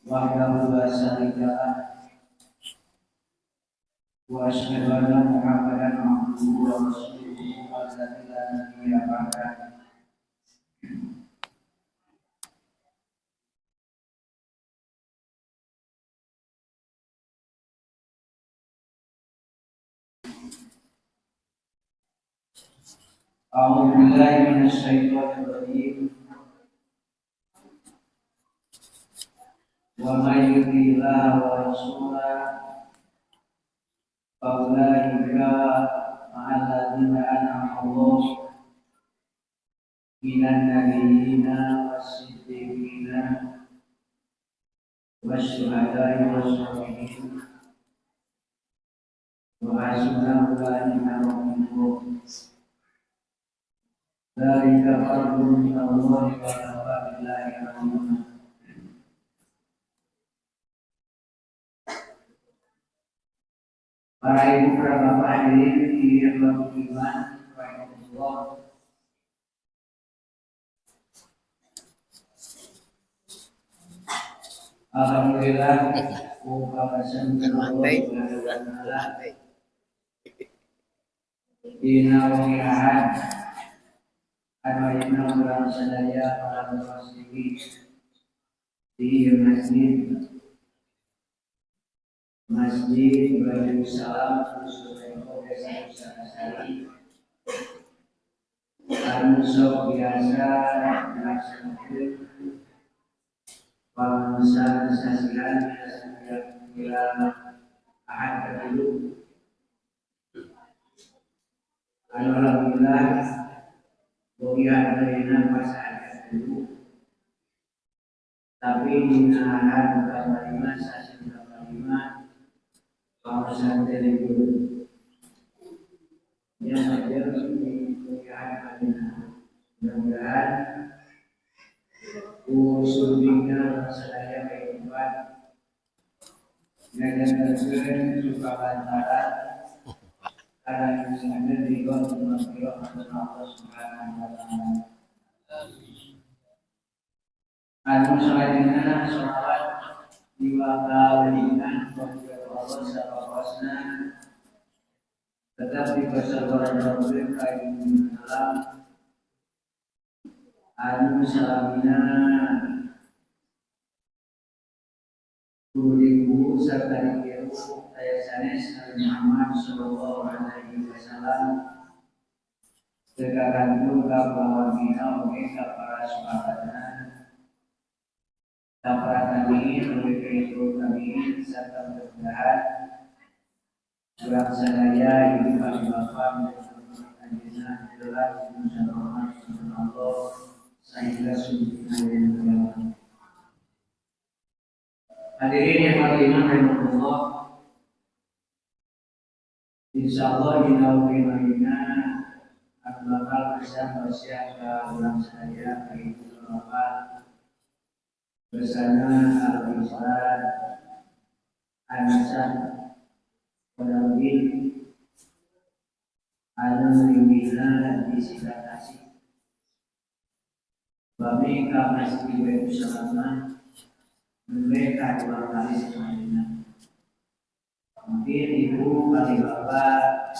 Wahdahu la syarika lah wa asyhadu anna Muhammadan abduhu wa rasuluhu alladzi la nabiyya ba'dah. A'udzu billahi minasyaitonir rajim. Wa may yuti'illaha wa rasulahu fa ulaika ma'al ladzina an'ama Allahu minan nabiyyina was-siddiqina wasyuhada'i wash-shalihin wa hasuna ulaika rafiqa. Dzalika fadlun minallahi wa kafa billahi alim. Para ibu, para bapak hadirin yang beriman, rahimahullah. Alhamdulillah, dina wengi Ahad anu ayeuna urang sadaya para muslimin di Masjid Baitul Salam Dusun Desa Sari anu sok biasa dilaksanakeun pangurusan sasihan setiap bulan Ahad katilu. Anu alhamdulillah bogia ayeuna pas Ahad katilu, tapi dina Ahad 45 sasi 45 pangurusan teh libur. Ya saja di bogia ayeuna. Mudah-mudahan usulnya sadaya kehidupan ngajantenkeun suka lantaran karena misalnya di Allah Subhanahu wa taala. Anu salajengna sholawat diwakalikan Allah salawatna tetap dipasarkan ka alam anu salamina kudu serta ditiru saya sanes Nabi Muhammad sallallahu alaihi wasallam tekakanku ka kaluargina oge ka para sahabatna ka para tabiin oge ka ibu tabiin serta mudah-mudahan urang sadaya ibu kami bapak anjeunna adalah Allah sehingga sungguh yang. Hadirin yang beriman rahimahullah, insyaallah dina wengi anu bakal bisa wasiat ka urang sadaya ka ibu bapak bersama Al-Ustaz Anasah Qadaruddin anu mimbina di Sidang Kasih Bami ka Masjid Baitul Salamah mereka dua kali semuanya. Mungkin ibu kali bapak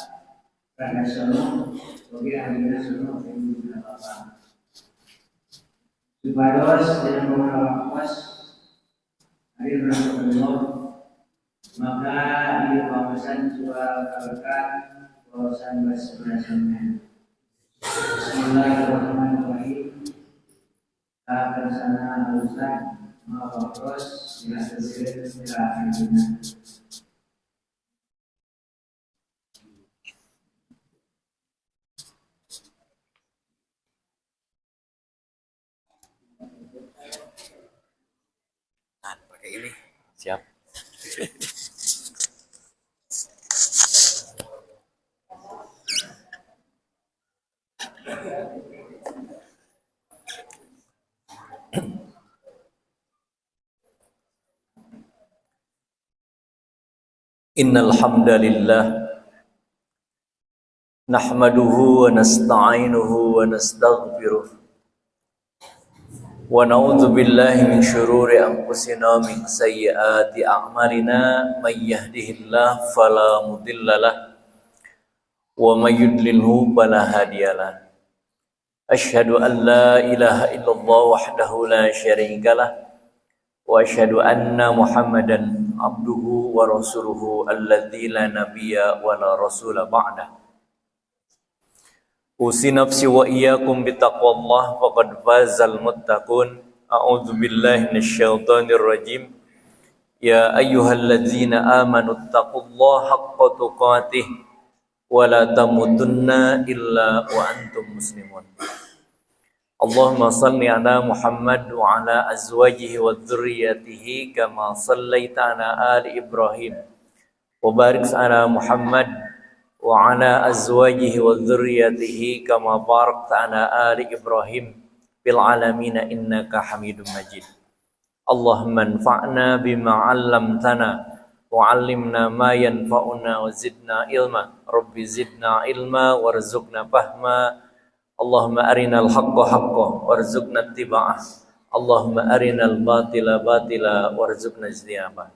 rada sono, bagi ahlinya sono ibu dan bapak. Supados dan beberapa pos hari Rasulullah maka di kawasan jual kawasan kawasan bahasa. Bismillahirrahmanirrahim. Kersana Ustaz Mawakros ya ya. Nah, pakai ini. Siap. Innal hamdalillah nahmaduhu wa nasta'inuhu wa nastaghfiruh Wa na'udzu billahi min syururi anfusina min sayyiati a'malina may yahdihillahu fala mudhillalah wa may yudlilhu fala hadiyalah. Asyhadu an la ilaha illallah wahdahu la syarikalah wa asyhadu anna Muhammadan abduhu wa rasuluhu alladzi la nabiyya wa la rasula ba'dah. Usi nafsi wa iyyakum bitaqwallah faqad fazal muttaqun. A'udzu billahi minasyaitonir rajim. Ya ayyuhalladzina amanu taqullaha haqqa tuqatih wa la tamutunna illa wa antum muslimun. Allahumma salli ala Muhammad wa ala azwajihi wa dzurriyyatihi kama sallaita ala ali Ibrahim wa barik ala Muhammad wa ala azwajihi wa dzurriyyatihi kama barakta ala ali Ibrahim fil alamin innaka Hamidum Majid. Allahumma anfa'na bima 'allamtana wa 'allimna ma yanfa'una wa zidna ilma. Rabbi zidna ilma warzuqna fahma. Allahumma arinal haqqa haqqan warzuqna ittiba'ah. Allahumma arinal batila batila warzuqna ijtinabah.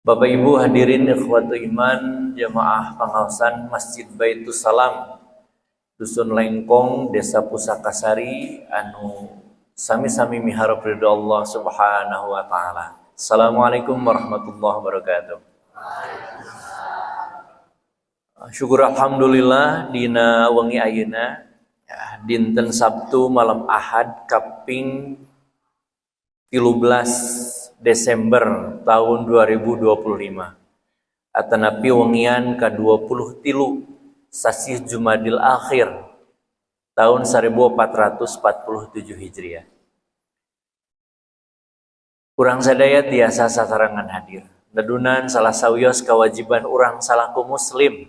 Bapak Ibu hadirin ikhwatu iman, jemaah pengawasan Masjid Baitus Salam, Dusun Lengkong, Desa Pusakasari, anu sami-sami miharap ridho Allah Subhanahu wa taala. Assalamualaikum warahmatullahi wabarakatuh. Syukur alhamdulillah dina wengi ayeuna ya, dinten Sabtu malam Ahad kaping 13 Desember tahun 2025 atanapi wengian ka-23 sasih Jumadil Akhir tahun 1447 Hijriah. Urang sadaya tiasa sasarangan hadir. Nedunan salah sawios kewajiban urang salaku muslim,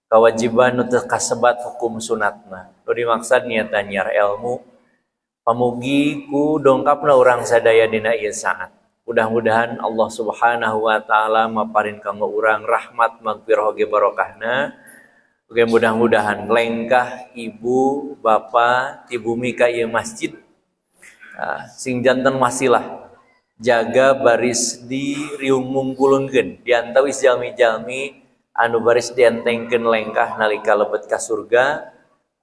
kewajiban nu teu kasebat hukum sunatna. Nu dimaksud niatan nyiar ilmu, pamugi ku dongkapna urang sadaya dina ieu saat. Mudah-mudahan Allah Subhanahu wa taala maparin kanggo urang rahmat magfirah oge barokahna. Oge mudah-mudahan lengkah ibu bapa ti bumi ka ieu masjid sing janten wasilah jaga baris di riung mungkulungkeun diantawis jalmi-jalmi anu baris dientengkeun lengkah nalika lebet ka surga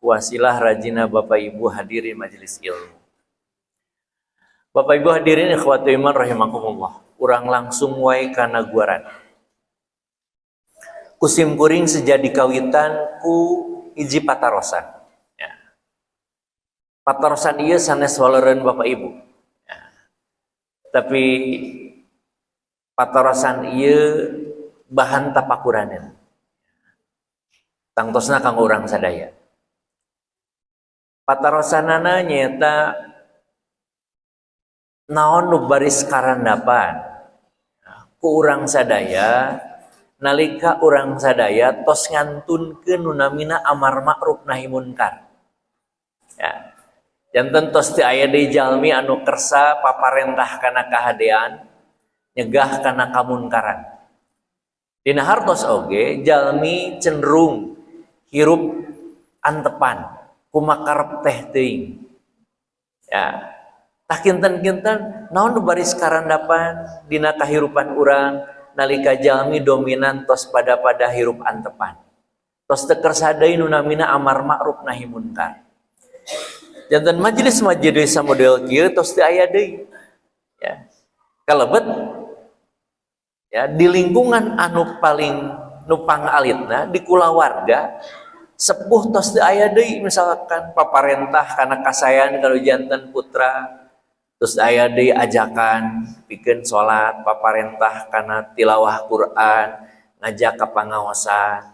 wasilah rajina bapak ibu hadirin majelis ilmu. Bapak Ibu hadirin ikhwatu iman rahimakumullah. Urang langsung wae kana guaran. Kusim kuring sejadi kawitan ku hiji patarosan. Ya. Patarosan ieu sanes walereun Bapak Ibu. Ya. Tapi patarosan ieu bahan tapakuraneun. Tangtosna kanggo urang sadaya. Patarosanana nyaeta naon nu baris karandapan ku urang sadaya nalika urang sadaya tos ngantunkeun nu namina amar ma'ruf nahi munkar. Ya. Janten tos teu aya deui jalmi anu kersa paparentah kana kahadean, nyegah kana kamunkaran. Dina hartos oge jalmi cenderung hirup antepan kumakarep teh teuing. Ya. Tah kinten-kinten naon nu baris karandapan dina kahirupan urang nalika jalmi dominan tos pada-pada hirup antepan. Tos teu kersa deui nu namina amar ma'ruf nahi munkar. Janten majelis-majelis model kieu tos teu aya deui. Ya. Kalebet ya di lingkungan anu paling nu pangalitna di kulawarga sepuh tos teu aya deui misalkan paparentah kana kasayan kalau janten putra terus aya deui ajakan pikeun salat paparentah kana tilawah Quran ngajak ka pangaosan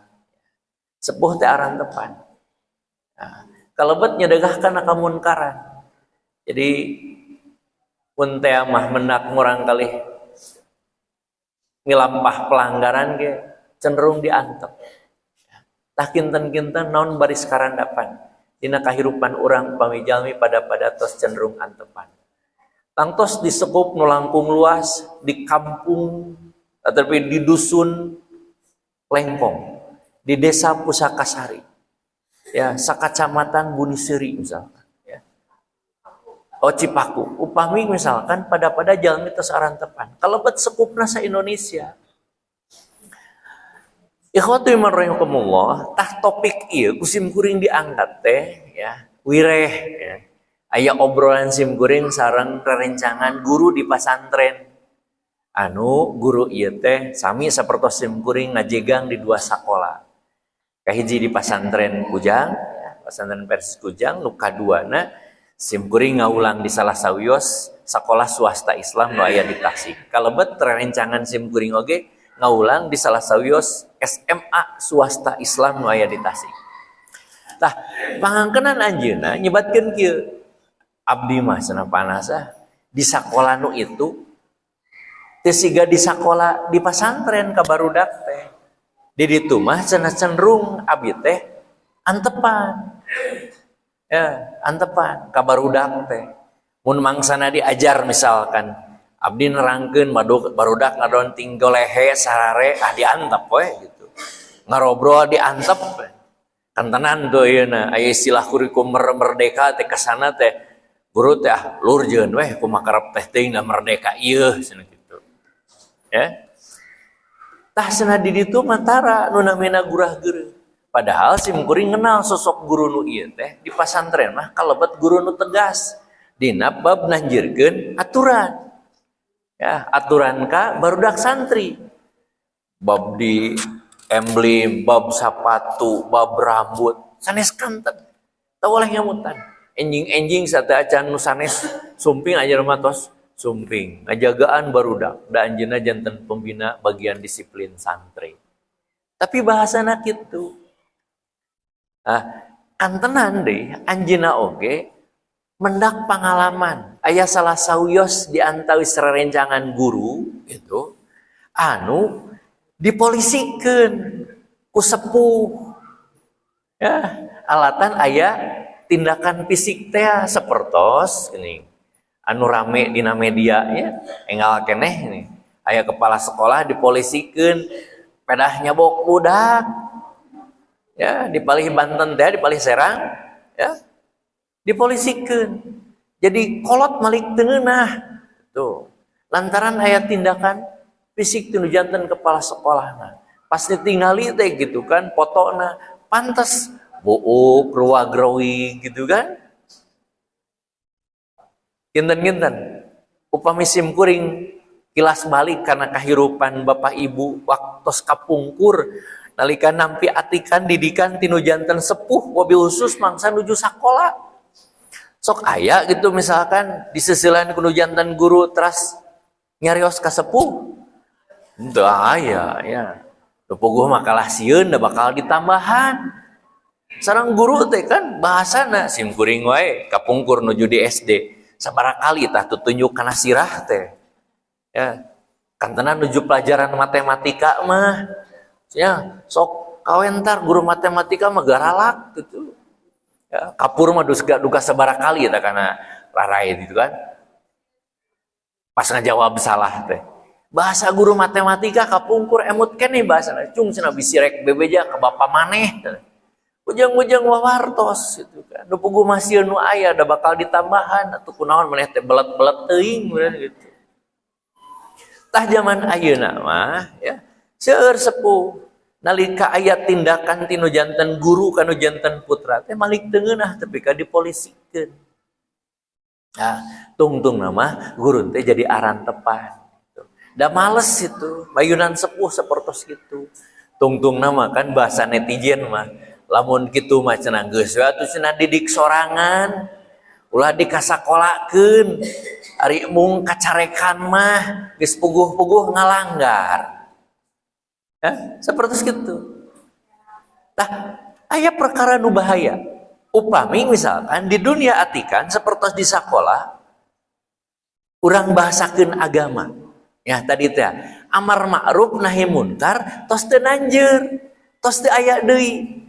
sepuh teh arantepan. Nah, kalebet nyedegah kana kamunkaran. Jadi pun teh mah menak ngurang kalih milampah pelanggaran ge cenderung diantep. Tah kinten-kinten naon baris karandapan dina kahirupan urang upami jalmi pada-pada tos cenderung antepan. Tangtos di sekup nu langkung luas di kampung tapi di dusun Lengkong, di desa Pusakasari, ya sakacamatan Buniseri misalkan. Ya. Oh, Cipaku. Upami misalkan pada-pada jalmi tos arantepan. Kalebet sekupna sa Indonesia. Ikhwatu iman rahimakumullah, tah topik ieu ku sim kuring diangkat teh ya, wireh ya. Aya obrolan sim kuring sareng rerencangan guru di pasantren. Anu guru ieu teh sami sapertos sim kuring ngajegang di dua sakola. Kahiji di Pasantren Kujang, ya, Pasantren Persis Kujang, nu kaduana sim kuring ngawulang di salah sawios sekolah swasta Islam nu aya di Tasik. Kalebet rerencangan sim kuring oge ngawulang di salah sawios SMA swasta Islam nu aya di Tasik. Tah, pangangkenan anjeunna nyebatkeun kieu. Abdi mah cenah panas ah di sakola nu itu teu siga di sakola di pasantren ka barudak teh. Di ditu mah cenah cenderung abdi teh antepan. Ya, antepan ka barudak teh. Mun mangsana diajar misalkan abdi nerangkeun barudak ngadonting golehe sarare, ah, diantep we gitu. Ngarobrol diantep. Kantenan tuh ieu na aya istilah kurikulum merdeka teh, kesana teh guru teh, ah, lurjeun weh, kumaha karep teh teuing da merdeka ieu cenah gitu. Ya. Tah, cenah di ditu mah tara nu namina gurah geureuh. Padahal sim kuring kenal sosok guru nu ieu teh di pasantren mah kalebet guru nu tegas dina bab nanjirkeun aturan. Ya, aturan ka barudak santri. Bab di emblem, bab sapatu, bab rambut, sanes kanten. Teu oleh nyamutan. Enjing-enjing sateuacan nu sanes sumping aja mah tos sumping. Ngajagaan barudak, da anjeunna janten pembina bagian disiplin santri. Tapi bahasana kitu. Ah, kantenan deh anjeunna oge mendak pengalaman. Aya salah sawios di antawis rerencangan guru itu anu dipolisikeun ku sepuh. Ya, alatan aya tindakan fisik teh sepertos ini anu rame dina media ya, enggal keneh ini aya kepala sekolah dipolisikeun pedah nyabok budak ya, di palih Banten teh, di palih Serang ya, dipolisikeun jadi kolot malik teu ngeunah tuh lantaran aya tindakan fisik tinu janten kepala sekolah. Nah, pas ditinggali teh gitu kan fotona, pantes buuk ruag-ruig gitu kan. Kinten-kinten upami sim kuring kilas balik karena kehidupan bapak ibu waktu kapungkur nalika nampi atikan didikan tinu janten sepuh, wabil khusus mangsa nuju sakola, sok aya gitu misalkan disesilan kudu janten guru teras nyarios ka sepuh? Teu aya ya. Nu puguh mah kalah sieun da bakal ditambahan. Sareng guru teh kan bahasana sim kuring wae kapungkur nuju di SD sabaraha kali tah tutunjuk kana sirah teh. Ya, kantenan nuju pelajaran matematika mah ya sok kawentar guru matematika mah garalak gitu. Ya, kapur mah duka, duka sabaraha kali tah kana rarai gitu kan. Pas ngajawab salah teh. Bahasa guru matematika kapungkur emut keneh bahasa cung cenah, bisi rek bebeja ke bapak maneh. Ujang-ujang wawartos gitu kan. Nu puguh masih nu aya da bakal ditambahan atau kunaon maneh teh belet-belet teuing gitu. Tah, zaman ayeuna mah ya seueur sepuh nalika aya tindakan tinu janten guru kanu janten putra teh malik teu ngeunah tepi ka dipolisikeun. Nah, tungtung nama guru teh jadi arantepan. Da males itu, mayunan sepuh sepertos gitu. Tungtung nama kan bahasa netizen mah, lamun kitu mah cenah geus we atuh cenah didik sorangan. Ulah dikasakolakeun. Ari mung kacarekan mah geus puguh-puguh ngalanggar. Ya, seperti gitu. Tah, aya perkara nu bahaya. Upami misalkan di dunia atikan seperti di sekolah, urang bahasakeun agama. Ya, tadi teh amar ma'ruf nahi munkar tos teu nanjeur, tos teu aya deui.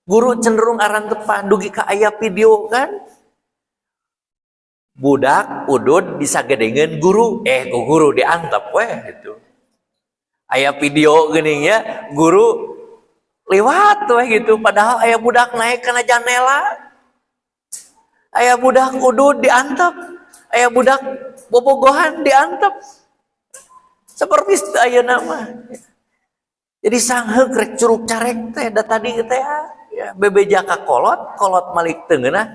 Guru cenderung arantepan dugi ka aya video kan. Budak udud disagedengeun guru, eh, ku guru diantep weh gitu. Aya video geuning ya, guru lewat weh gitu, padahal aya budak naik kana jandela. Aya budak udud diantep, aya budak bobogohan diantep. Seperti itu ayeuna mah. Jadi sangheuk rek curug carek teh da tadi teh ya bebeja ka kolot, kolot malik teu ngeunah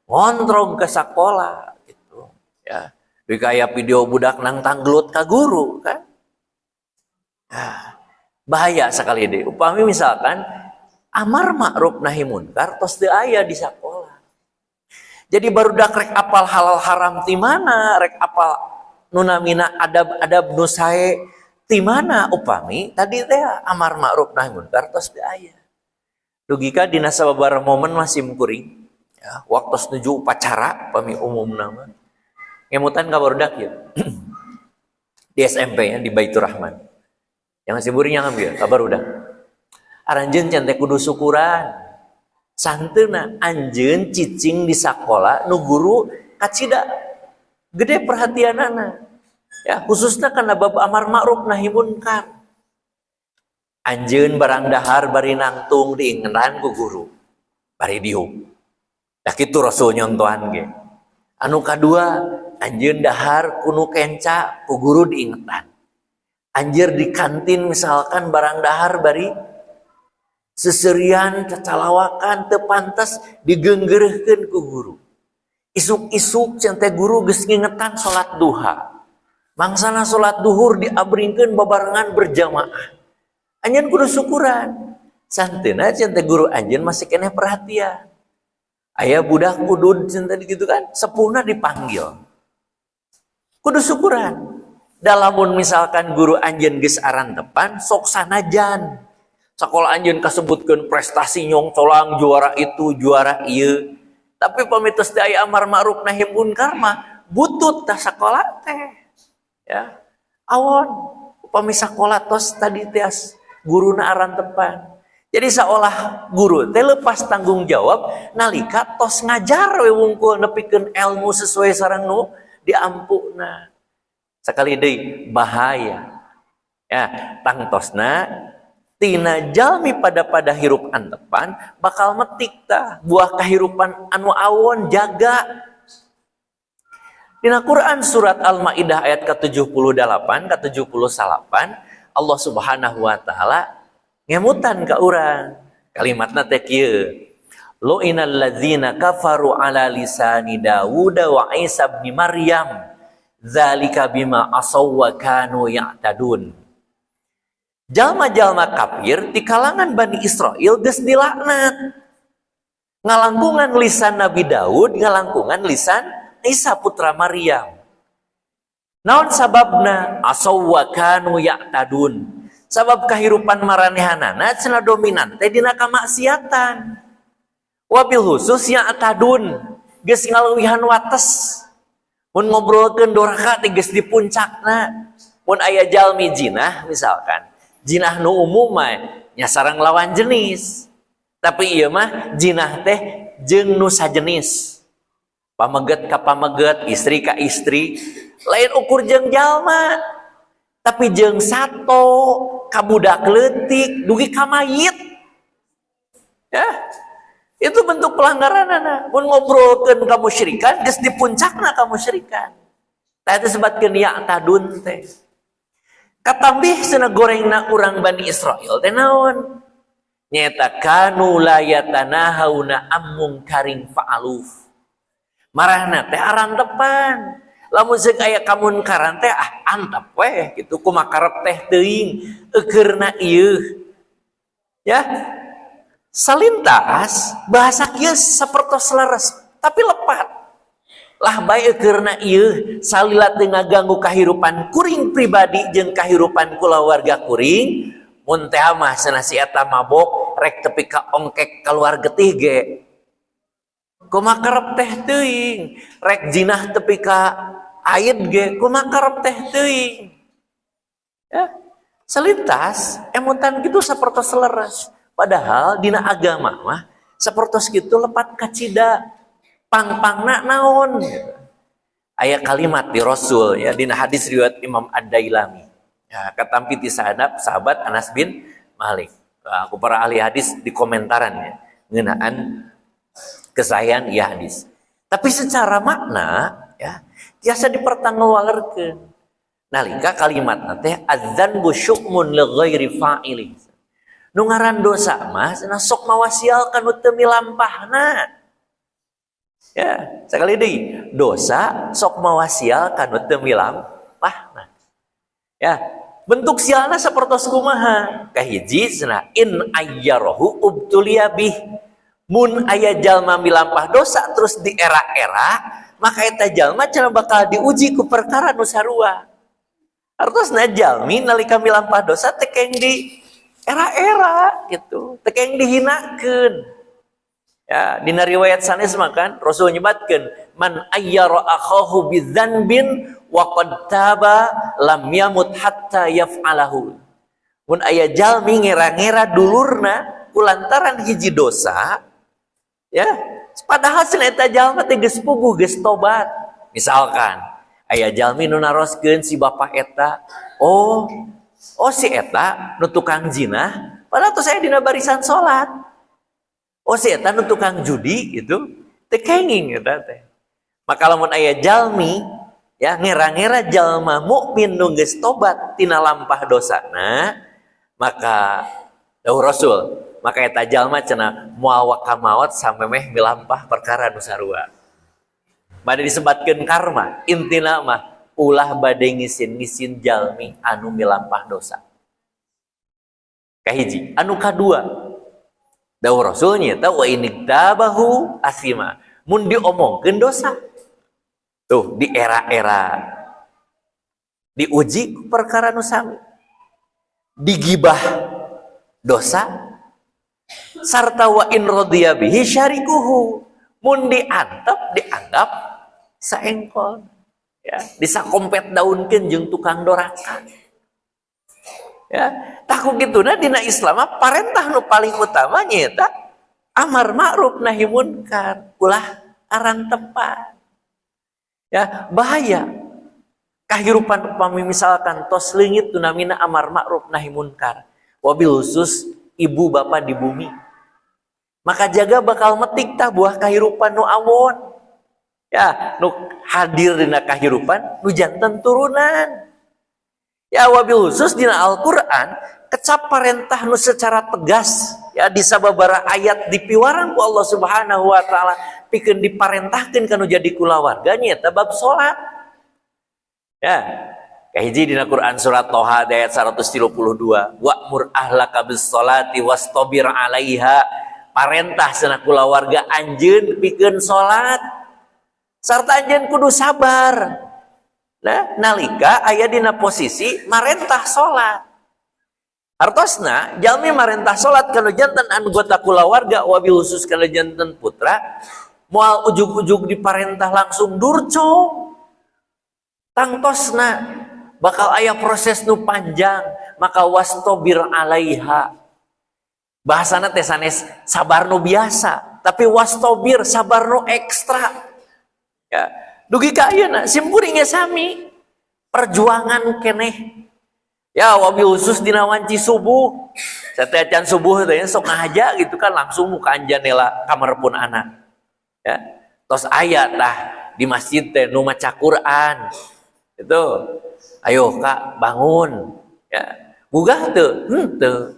ngontrong ke sakola gitu ya. Di kayak video budak nangtang gelut ka guru kan. Nah, bahaya sekali deh. Upami misalkan amar ma'ruf nahi munkar tos teu aya di sakola. Jadi barudak rek apal halal haram ti mana, rek apal nu namina adab-adab nu sae ti mana upami tadi teh amar ma'ruf nahi munkar tos teu aya. Dugi ka dina sababaraha momen masih kuring ya, waktu nuju upacara pami umumna mah. Ngemutan ka barudak ya. Di SMP ya, di Baitur Rahman. Yang masih burinya ngambil ka barudak. Aranjeun can teh kudu syukuran. Sahenteuna anjeun cicing di sakola nu guru kacida gede perhatianana. Ya, khususnya karena bab amar ma'ruf nahi munkar. Anjeun barang dahar bari nangtung diingetan ku guru. Bari diuk. Da kitu Rasul nyontohan ge. Anu kadua, anjeun dahar ku nu kenca ku guru diingetan. Anjeun di kantin misalkan barang dahar bari seserian cacalawakan teu pantes digeunggeureuhkeun ku guru. Isuk-isuk cenah teh guru geus ngingetan salat duha. Mangsana salat duhur diabringkeun babarengan berjamaah. Anjeun kudu syukuran. Sahenteuna cenah teh guru anjeun masih keneh perhatian. Aya budak udud cenah tadi gitu kan, sepuhna dipanggil. Kudu syukuran. Dalamun misalkan guru anjeun geus arantepan sok sanajan. Sekolah anjeun kasebutkeun prestasi nyongcolang juara itu, juara ieu. Tapi pami tos teu aya amar ma'ruf nahi munkar mah butut tah sakola teh. Ya. Awon upami sakola tos tadi tias guruna arantepan. Jadi seolah guru teh lepas tanggung jawab nalika tos ngajar we wungkul nepikeun ilmu sesuai sareng nu diampuna. Sekali deui bahaya. Ya, tangtosna tina jalmi pada hirup antepan bakal metik tah buah kahirupan anu awon jaga. Dina Quran surat Al-Maidah ayat ke-78 ke-79 Allah Subhanahu wa taala ngemutan ka urang. Kalimatna teh kieu. Lu'inal ladzina kafaru ala lisani Dawuda wa Isa bin Maryam. Dzalika bima asaw wa kanu ya'tadun. Jalma-jalma kafir di kalangan Bani Israel geus dilaknat. Ngalangkungan lisan Nabi Daud, ngalangkungan lisan Isa putra Maryam. Naon sababna? Asaw wa kanu ya'tadun. Sabab kahirupan maranehanana cenah dominan teh dina kamaksiatan. Wabil khusus ya'tadun, geus ngaleuwihan wates. Mun ngobrolkeun doraka teh geus di puncakna. Mun aya jalmi jinah misalkan, jinah nu umum mah nya sareng lawan jenis. Tapi ieu mah jinah teh jeung nu sajenis. Pameget ka pameget, istri ka istri, lain ukur jeung jalma. Tapi jeung sato, ka budak leutik, dugi ka mayit. Ya. Itu bentuk pelanggaran anak. Mun ngobrolkeun kamusyrikan, geus di puncakna kamusyrikan. Tah eta disebutkeun ya'tadun teh. Katambih cenah gorengna urang Bani Israel teh naon? Nyaeta kanu la yatanahawna am mungkarin fa'aluh. Marahna teh arantepan. Lamun seuk aya kamunkaran teh ah antep weh kitu kumaha karep teh teuing eukeurna ieu. Ya. Salintas bahasa kieu sapertos leres tapi lepat. Lah bae eukeurna ieu salila teu ngaganggu kahirupan kuring pribadi jeung kahirupan kulawarga kuring mun teh mah cenah si eta mabok rek tepi ka ongkek kaluar getih ge. Kumaha karep teh teuing, rek jinah tepi ka aid ge kumaha karep teh teuing. Ya. Selintas emutan gitu sapertos leres. Padahal dina agama mah sapertos kitu lepat kacida pang-pangna naon. Aya kalimat di Rasul ya dina hadis riwayat Imam Ad-Dailami. Ya, katampi ti sahabat Anas bin Malik. Aku para ahli hadis di komentaran ya ngeunaan kesahihan ieu hadis. Tapi secara makna ya tiasa dipertanggungjawabkeun. Nalika kalimat teh adzanbu syu'mun li ghairi fa'ili. Nu ngaran dosa mah cenah sok mawa sial ka nu teu milampahna. Ya, sekali deui, dosa sok mawa sial ka nu teu milampahna. Ya, bentuk sialna sapertos kumaha? Kahiji cenah in ayyarahu ubtuliya bih. Mun aya jalma milampah dosa terus di era-era, maka eta jalma cenah bakal diuji ku perkara nu sarua. Artosna jalmi nalika milampah dosa teh keng di era-era gitu, teh keng dihinakeun. Ya, dina riwayat sanes mah kan Rasul nyebatkeun man ayyara akhahu bidzanbin wa qad taba lam yamut hatta yaf'alahu. Mun aya jalmi ngera-ngera dulurna kulantaran hiji dosa, ya, padahal cenah eta jalma teh geus puguh, geus tobat. Misalkan aya jalmi nu naroskeun si bapak eta, oh si eta nu tukang zina, padahal tuh saya dina barisan salat. Oh si eta nu tukang judi gitu, teu kenging eta teh. Maka lamun aya jalmi ya ngera-ngera jalma mukmin nu geus tobat tina lampah dosana, maka dawuh Rasul, maka eta jalma cenah moal waka maot samemeh milampah perkara nu sarua. Bade disebatkeun karma, intina mah ulah bade ngisin-ngisin jalmi anu milampah dosa. Kahiji, anu kadua, dawuh Rasul nya wa inigtabahu asima. Mun diomongkeun dosa. Tuh di era-era diuji ku perkara nu sami. Digibah dosa sarta wa in radiya bihi syarikuhu. Mun diantep dianggap saengkol, ya disakompet daunkeun jeung tukang doraka. Ya, tah ku kituna dina Islam mah parentah nu paling utama nyaeta amar ma'ruf nahi munkar, ulah arantepan. Ya, bahaya. Kahirupan upami misalkan tos leungit nu namina amar ma'ruf nahi munkar. Wabil khusus ibu bapak di bumi. Maka jaga bakal metik tah buah kahirupan nu awon. Ya, nu hadir dina kahirupan nu janten turunan. Ya, wabil khusus dina Al-Qur'an kecap parentah nu secara tegas ya di sababaraha ayat dipiwarang ku Allah Subhanahu wa taala pikeun diparentahkeun kanu jadi kulawarga nyaeta bab salat. Ya, kahiji dina Quran surat Toha ayat 132, wa'mur ahlaka bis salati wastabir 'alaiha. Parentah cenah kulawarga anjeun pikeun salat sarta anjeun kudu sabar. Nah, nalika aya dina posisi marentah salat. Artosna jalmi marentah salat kana janten anggota kulawarga wabil khusus kana janten putra moal ujug-ujug diparentah langsung durcong. Tangtosna bakal aya proses nu panjang, maka wastobir alaiha. Bahasana teh sanes sabar nu biasa, tapi wastobir sabar nu ekstra. Ya, dugi ka ayeuna simkuring ge sami perjuangan keneh. Ya wabil khusus dina wanci subuh. Setiap acan subuh teh sok ngahaja gitu kan langsung muka janela kamar pun anak. Ya, tos aya tah di masjid teh nu maca Quran. Itu, ayo Kak bangun. Ya, gugah teu? Henteu.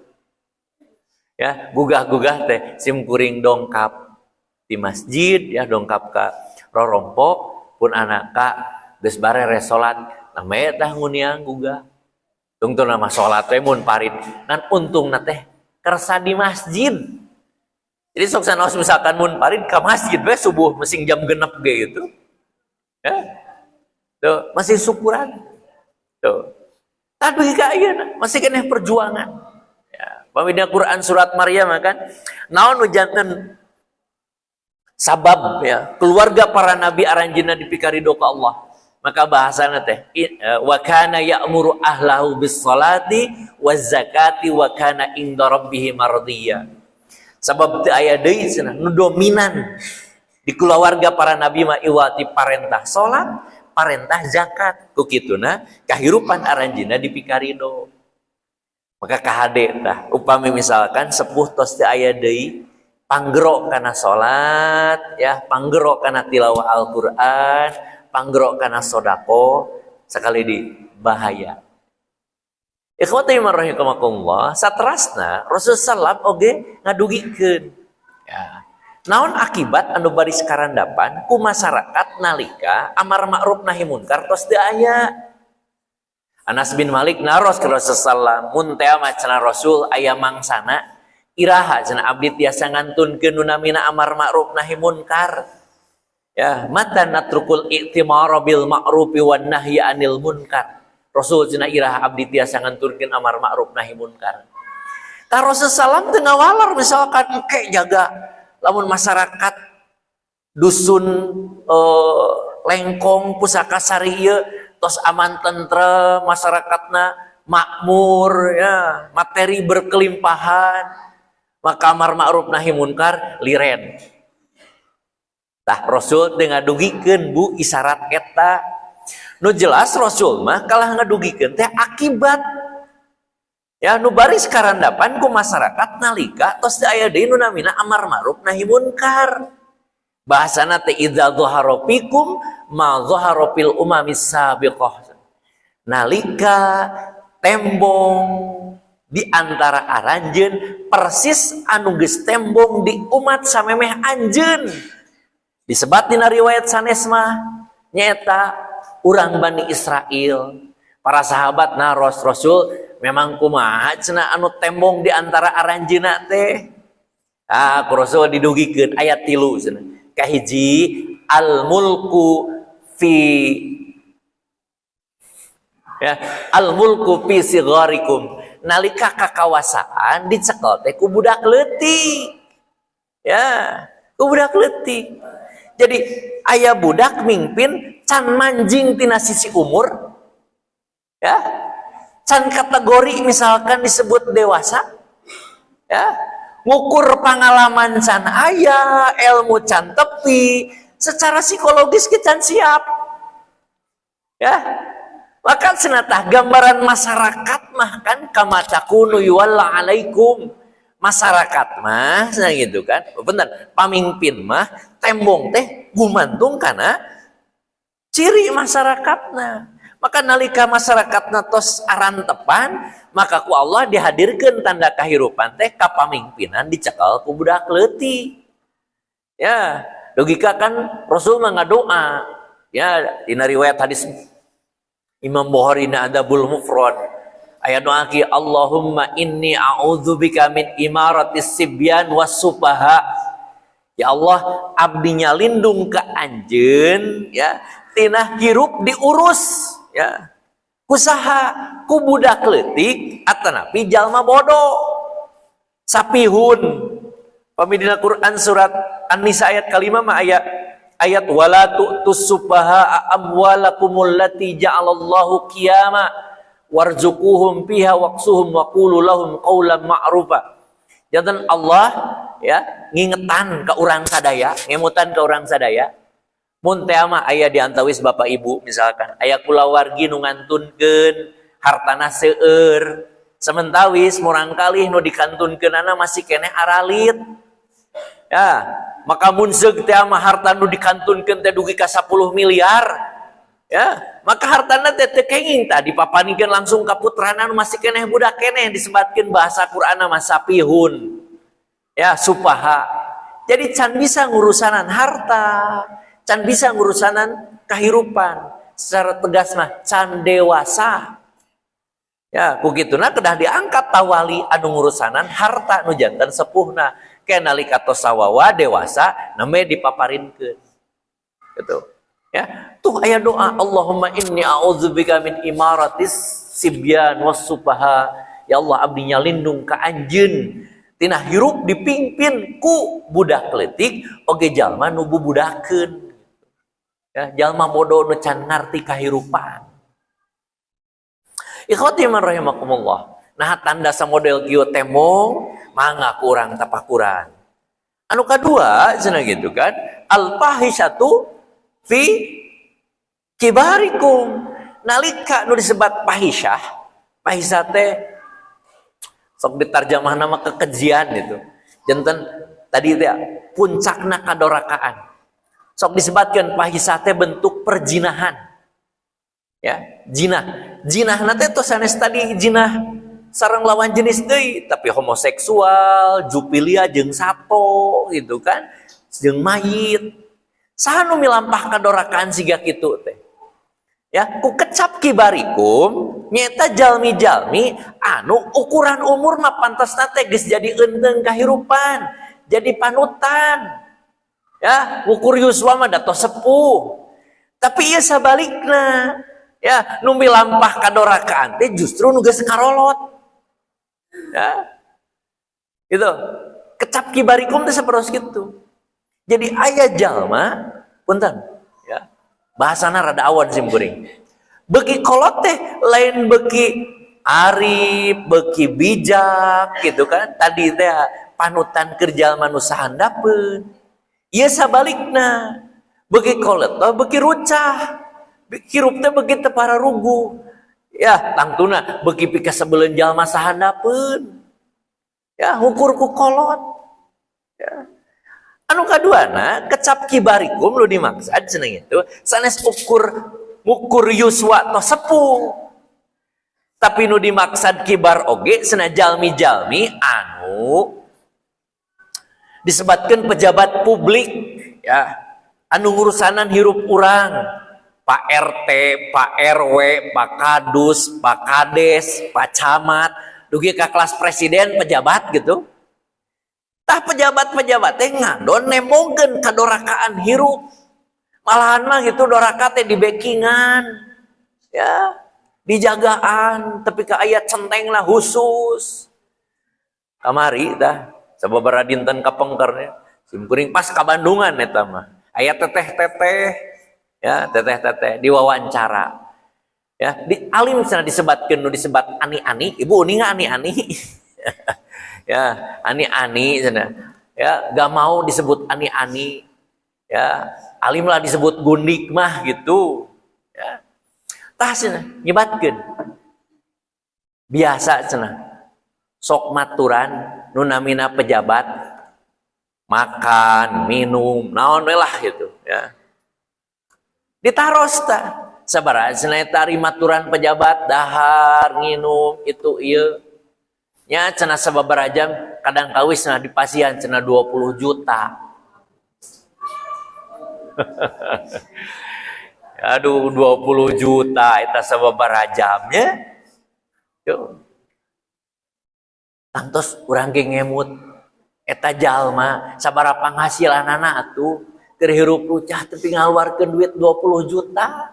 Ya, gugah-gugah teh sim kuring dongkap di masjid ya dongkap ka rorompok pun anak Kak geus bareres salat namanya tah nguniang gugah. Tungtung nama salat teh mun parid. Nan untungna teh kersa di masjid. Jadi sok sanaos misalkan mun parid ka masjid we subuh mesing jam 6 ge gitu. Ya. Tuh, masih syukuran. Tuh. Tapi ka ayeuna masih keneh perjuangan. Ya, pami dina Quran surat Maryam kan naon nu janten sabab ya keluarga para nabi aranjeunna dipikarido ka Allah. Maka bahasana teh wa kana ya'muru ahlahu bis salati waz zakati wa kana inda rabbih mardiya. Sabab teu aya deui cenah nu dominan di keluarga para nabi mah iwati parentah salat, parentah zakat. Ku kituna kahirupan aranjeunna dipikarido. Maka kahade tah upami misalkan sepuh tos teu aya deui Panggero kana salat ya, panggero kana tilawah Al-Qur'an, panggero kana sodako, sekali di bahaya. Ikhwati iman rahimakumullah, satrasna Rasul sallam oge ngadugikeun. Ya. Naon akibat anu baris karandapan ku masyarakat nalika amar ma'ruf nahi munkar tos teu aya. Anas bin Malik naros ke Rasul sallam, mun teh mah cenah Rasul aya mangsana iraha cenah abdi tiasa ngantunkeun nu namina amar ma'ruf nahi munkar. Ya, mata natrukul i'timara bil ma'rufi wan nahyi anil munkar. Rasul cenah iraha abdi tiasa ngantunkeun amar ma'ruf nahi munkar. Ka Rasul sallam teu ngawaler misalkan engke jaga lamun masyarakat dusun Lengkong Pusaka Sari ieu tos aman tentrem, masyarakatna makmur ya, materi berkelimpahan, maka amar ma'ruf nahi munkar liren. Tah, Rasul teu ngadugikeun, Bu, isyarat eta. Nu jelas Rasul mah kalah ngadugikeun teh akibat ya nu baris karandapan ku masyarakat nalika tos teu aya deui nu namina amar ma'ruf nahi munkar. Bahasana teh idza dhahara fikum ma dhahara fil umamis sabiqah. Nalika tembong di antara aranjeun persis anu geus tembong di umat samemeh anjeun. Disebat dina riwayat sanes mah nyaeta urang Bani Israel. Para sahabat naros, "Rasul, memang kumaha cenah anu tembong di antara aranjeunna teh?" Ah, ku Rasul didugikeun ayat 3 cenah. Kahiji, al mulku fi, ya, al mulku fi sigarikum. Nalika kakawasaan dicekel teh ku budak leutik. Ya, ku budak leutik. Jadi aya budak mimpin can manjing tina sisi umur ya, can kategori misalkan disebut dewasa ya, ngukur pengalaman can aya, ilmu can tepi, secara psikologis kita can siap ya. Maka cenah tah gambaran masyarakat mah kan kama takunu yuwalla alaikum. Masyarakat mah nah gitu kan, bener, pamimpin mah tembong teh gumantung karena ciri masyarakatna. Maka nalika masyarakatna tos arantepan, maka ku Allah dihadirkan tanda kehidupan teh kapamimpinan dicekal ku budak leutik ya. Logika kan Rasul mah ngadoa ya, dina riwayat hadis Imam Bukhari na Adabul Mufrad aya doa ki, "Allahumma inni a'udzubika min imaratis sibyan was sufaha." Ya Allah, abdinya lindung ke anjeun ya tina hirup diurus ya kusaha, ku budak leutik atanapi jalma bodoh, sapihun. Pami dina Quran surat An-Nisa ayat kelima mah ayat ayat wala tu'tus sufaha amwalakumul lati ja'alallahu qiyama warzuquhum fiha waqsuhum wa qulu lahum qawlan ma'rufa. Janten Allah ya ngingetan ke urang sadaya, ngemutan ke urang sadaya. Mun teh mah aya di antawis bapak ibu misalkan, aya kulawargi nu ngantunkeun hartana seueur, sementawis murangkalih nu dikantunkeunana masih keneh aralit. Ya, maka mun seug teh mah harta nu dikantunkeun teh dugi ka 10 miliar. Ya, maka hartana teh teu kenging tah dipapanikeun langsung ka putrana nu masih keneh budak keneh, disebatkeun bahasa Qur'anna mah sapihun. Ya, supaha. Jadi can bisa ngurusanan harta, can bisa ngurusanan kehidupan. Secara tegas mah can dewasa. Ya, ku kituna kedah diangkat tawali anu ngurusanan harta nu janten sepuhna. Ke nalika tos sawawa dewasa namanya dipaparinkeun. Gitu. Ya, tuh aya doa "Allahumma inni a'udzubika min imaratis sibyan was sufaha." Ya Allah, abdinya lindung ka anjeun tina hirup dipimpin ku budak leutik oge jalma nu bubudakeun. Ya, jalma bodoh nu can ngarti kahirupan. Ikhwati man rahimakumullah. Nah, tanda samodel kieu tembong mangga kurang tapakuran. Anu kadua cenah gitu kan, al fahisatu fi kibarikum. Nalika nu disebat fahisyah, fahisyah teh sok ditarjamah nama kekejian gitu. Janten Tadi teh puncakna kadorakaan. Sok disebatkan fahisah teh bentuk perjinahan. Ya, jinah. Jinah teh tos sanes tadi jinah sareng lawan jenis deui, tapi homoseksual, zoofilia jeung sato gitu kan, jeung mayit. Saha nu milampah kadorakaan siga kitu teh? Ya, ku kecap kibarikum nyaeta jalmi-jalmi anu ukuran umur mah pantasna teh geus jadi eundeng kahirupan, jadi panutan. Ya, ukur yuswa mah da tos sepuh. Tapi ieu sabalikna, ya, nu milampah kadorakaan teh justru nu geus karolot. Ya. Gitu. Kecap kibarikum teh sapertos kitu. Jadi aya jalma, punten, ya. Bahasana rada awon sim kuring. Beuki kolot teh lain beuki arif, beuki bijak gitu kan. Tadi teh panutan keur jalma nu sahandapeun. Ieu sabalikna. Beuki kolot teh beuki rucah. Hirup teh beuki teu pararuguh. Ya, tangtuna beuki pikasebeleun jalma sahandapeun. Ya, ukur ku kolot. Ya. Anu kaduana kecap kibarikum lu dimaksud cenah itu sanes ukur ngukur yuswa tos sepuh. Tapi nu dimaksud kibar oge cenah jalmi-jalmi anu disebatkan pejabat publik, ya, anu ngurusanan hirup urang, Pak RT, Pak RW, Pak Kadus, Pak Kades, Pak Camat, dugi ka kelas presiden, pejabat gitu. Tah, pejabat-pejabat teh ngadon nembongkeun kadorakaan hirup. Malahan mah gitu doraka teh di backingan. Ya, dijagaan tapi ka aya centeng lah khusus. Kamari tah sababaraha dinten kapengkernya sim kuring pas ka Bandungan eta mah. Aya teteh-teteh, ya, teteh-teteh diwawancara. Ya, di alim cenah disebatkeun nu disebat ani-ani, ibu uninga ani-ani. Ya, ani-ani cenah. Ya, gak mau disebut ani-ani. Ya, alim lah disebut gundik mah gitu. Ya. Tah, cenah nyebatkeun. Biasa cenah. Sok maturan nu namina pejabat makan, minum, naon we lah gitu ya. Ditaros tah. Sabaraha cenah eta ari maturan pejabat dahar, nginum, itu ieu. Nya cenah sababaraha jam kadang kawis cenah dipasihan cenah 20 juta. Aduh, 20 juta eta sababaraha jamnya. Yo. Tangtos urang ge ngemut eta jalma sabaraha panghasilanana atuh keur hirup rucah tapi ngaluarkeun duit 20 juta.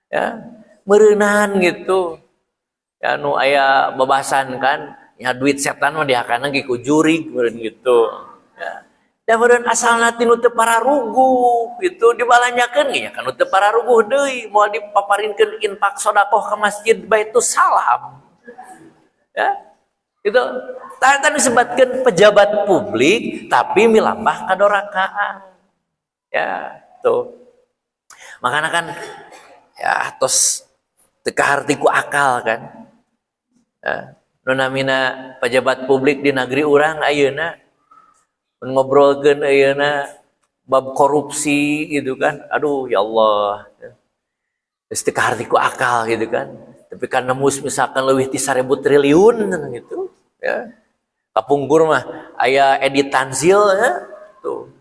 Ya, meureunan gitu. Ya, nu aya babasan kan, ya duit setan mah dihakana ge ku jurig meureun gitu. Ya. Da meureun asalna ti nu teu pararuguh gitu dibalanjakeun ge nya kan nu teu pararuguh deui, moal dipaparinkeun infak sedekah ka Masjid Baitus Salam. Ya. Gitu. Tah, eta disebutkeun pejabat publik tapi milampah kadorakaan. Ya, tuh. Makanya kan ya tos teu kaharti ku akal kan. Ya, nu namina pejabat publik di negeri urang ayeuna ngobrolkeun ayeuna bab korupsi gitu kan. Aduh, ya Allah. Geus teu kaharti ku akal gitu kan. Tapi kan nembus misalkan leuwih ti 1000 triliun gitu ya. Kapungkur mah aya Edi Tanzil ya. Tuh.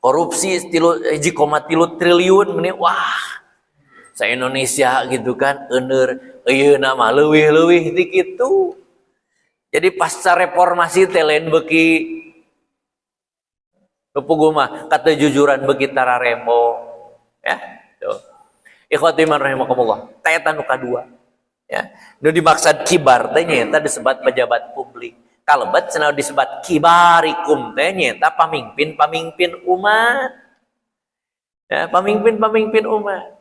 Korupsi 1,3 triliun meni, wah. Sa Indonesia gitu kan euneur, ayeuna mah leuwih-leuwih ti kitu. Jadi pasca reformasi teh lain beuki nu puguh mah katejujuran beuki tararemo ya. Tuh. Ikhwati iman rahimakumullah. Tah, eta nu kadua. Ya. Nu dimaksud kibar teh nyaeta disebut pejabat publik. Kalebet cenah disebut kibarikum teh nyaeta pamimpin-pamimpin umat. Ya, pamimpin-pamimpin umat.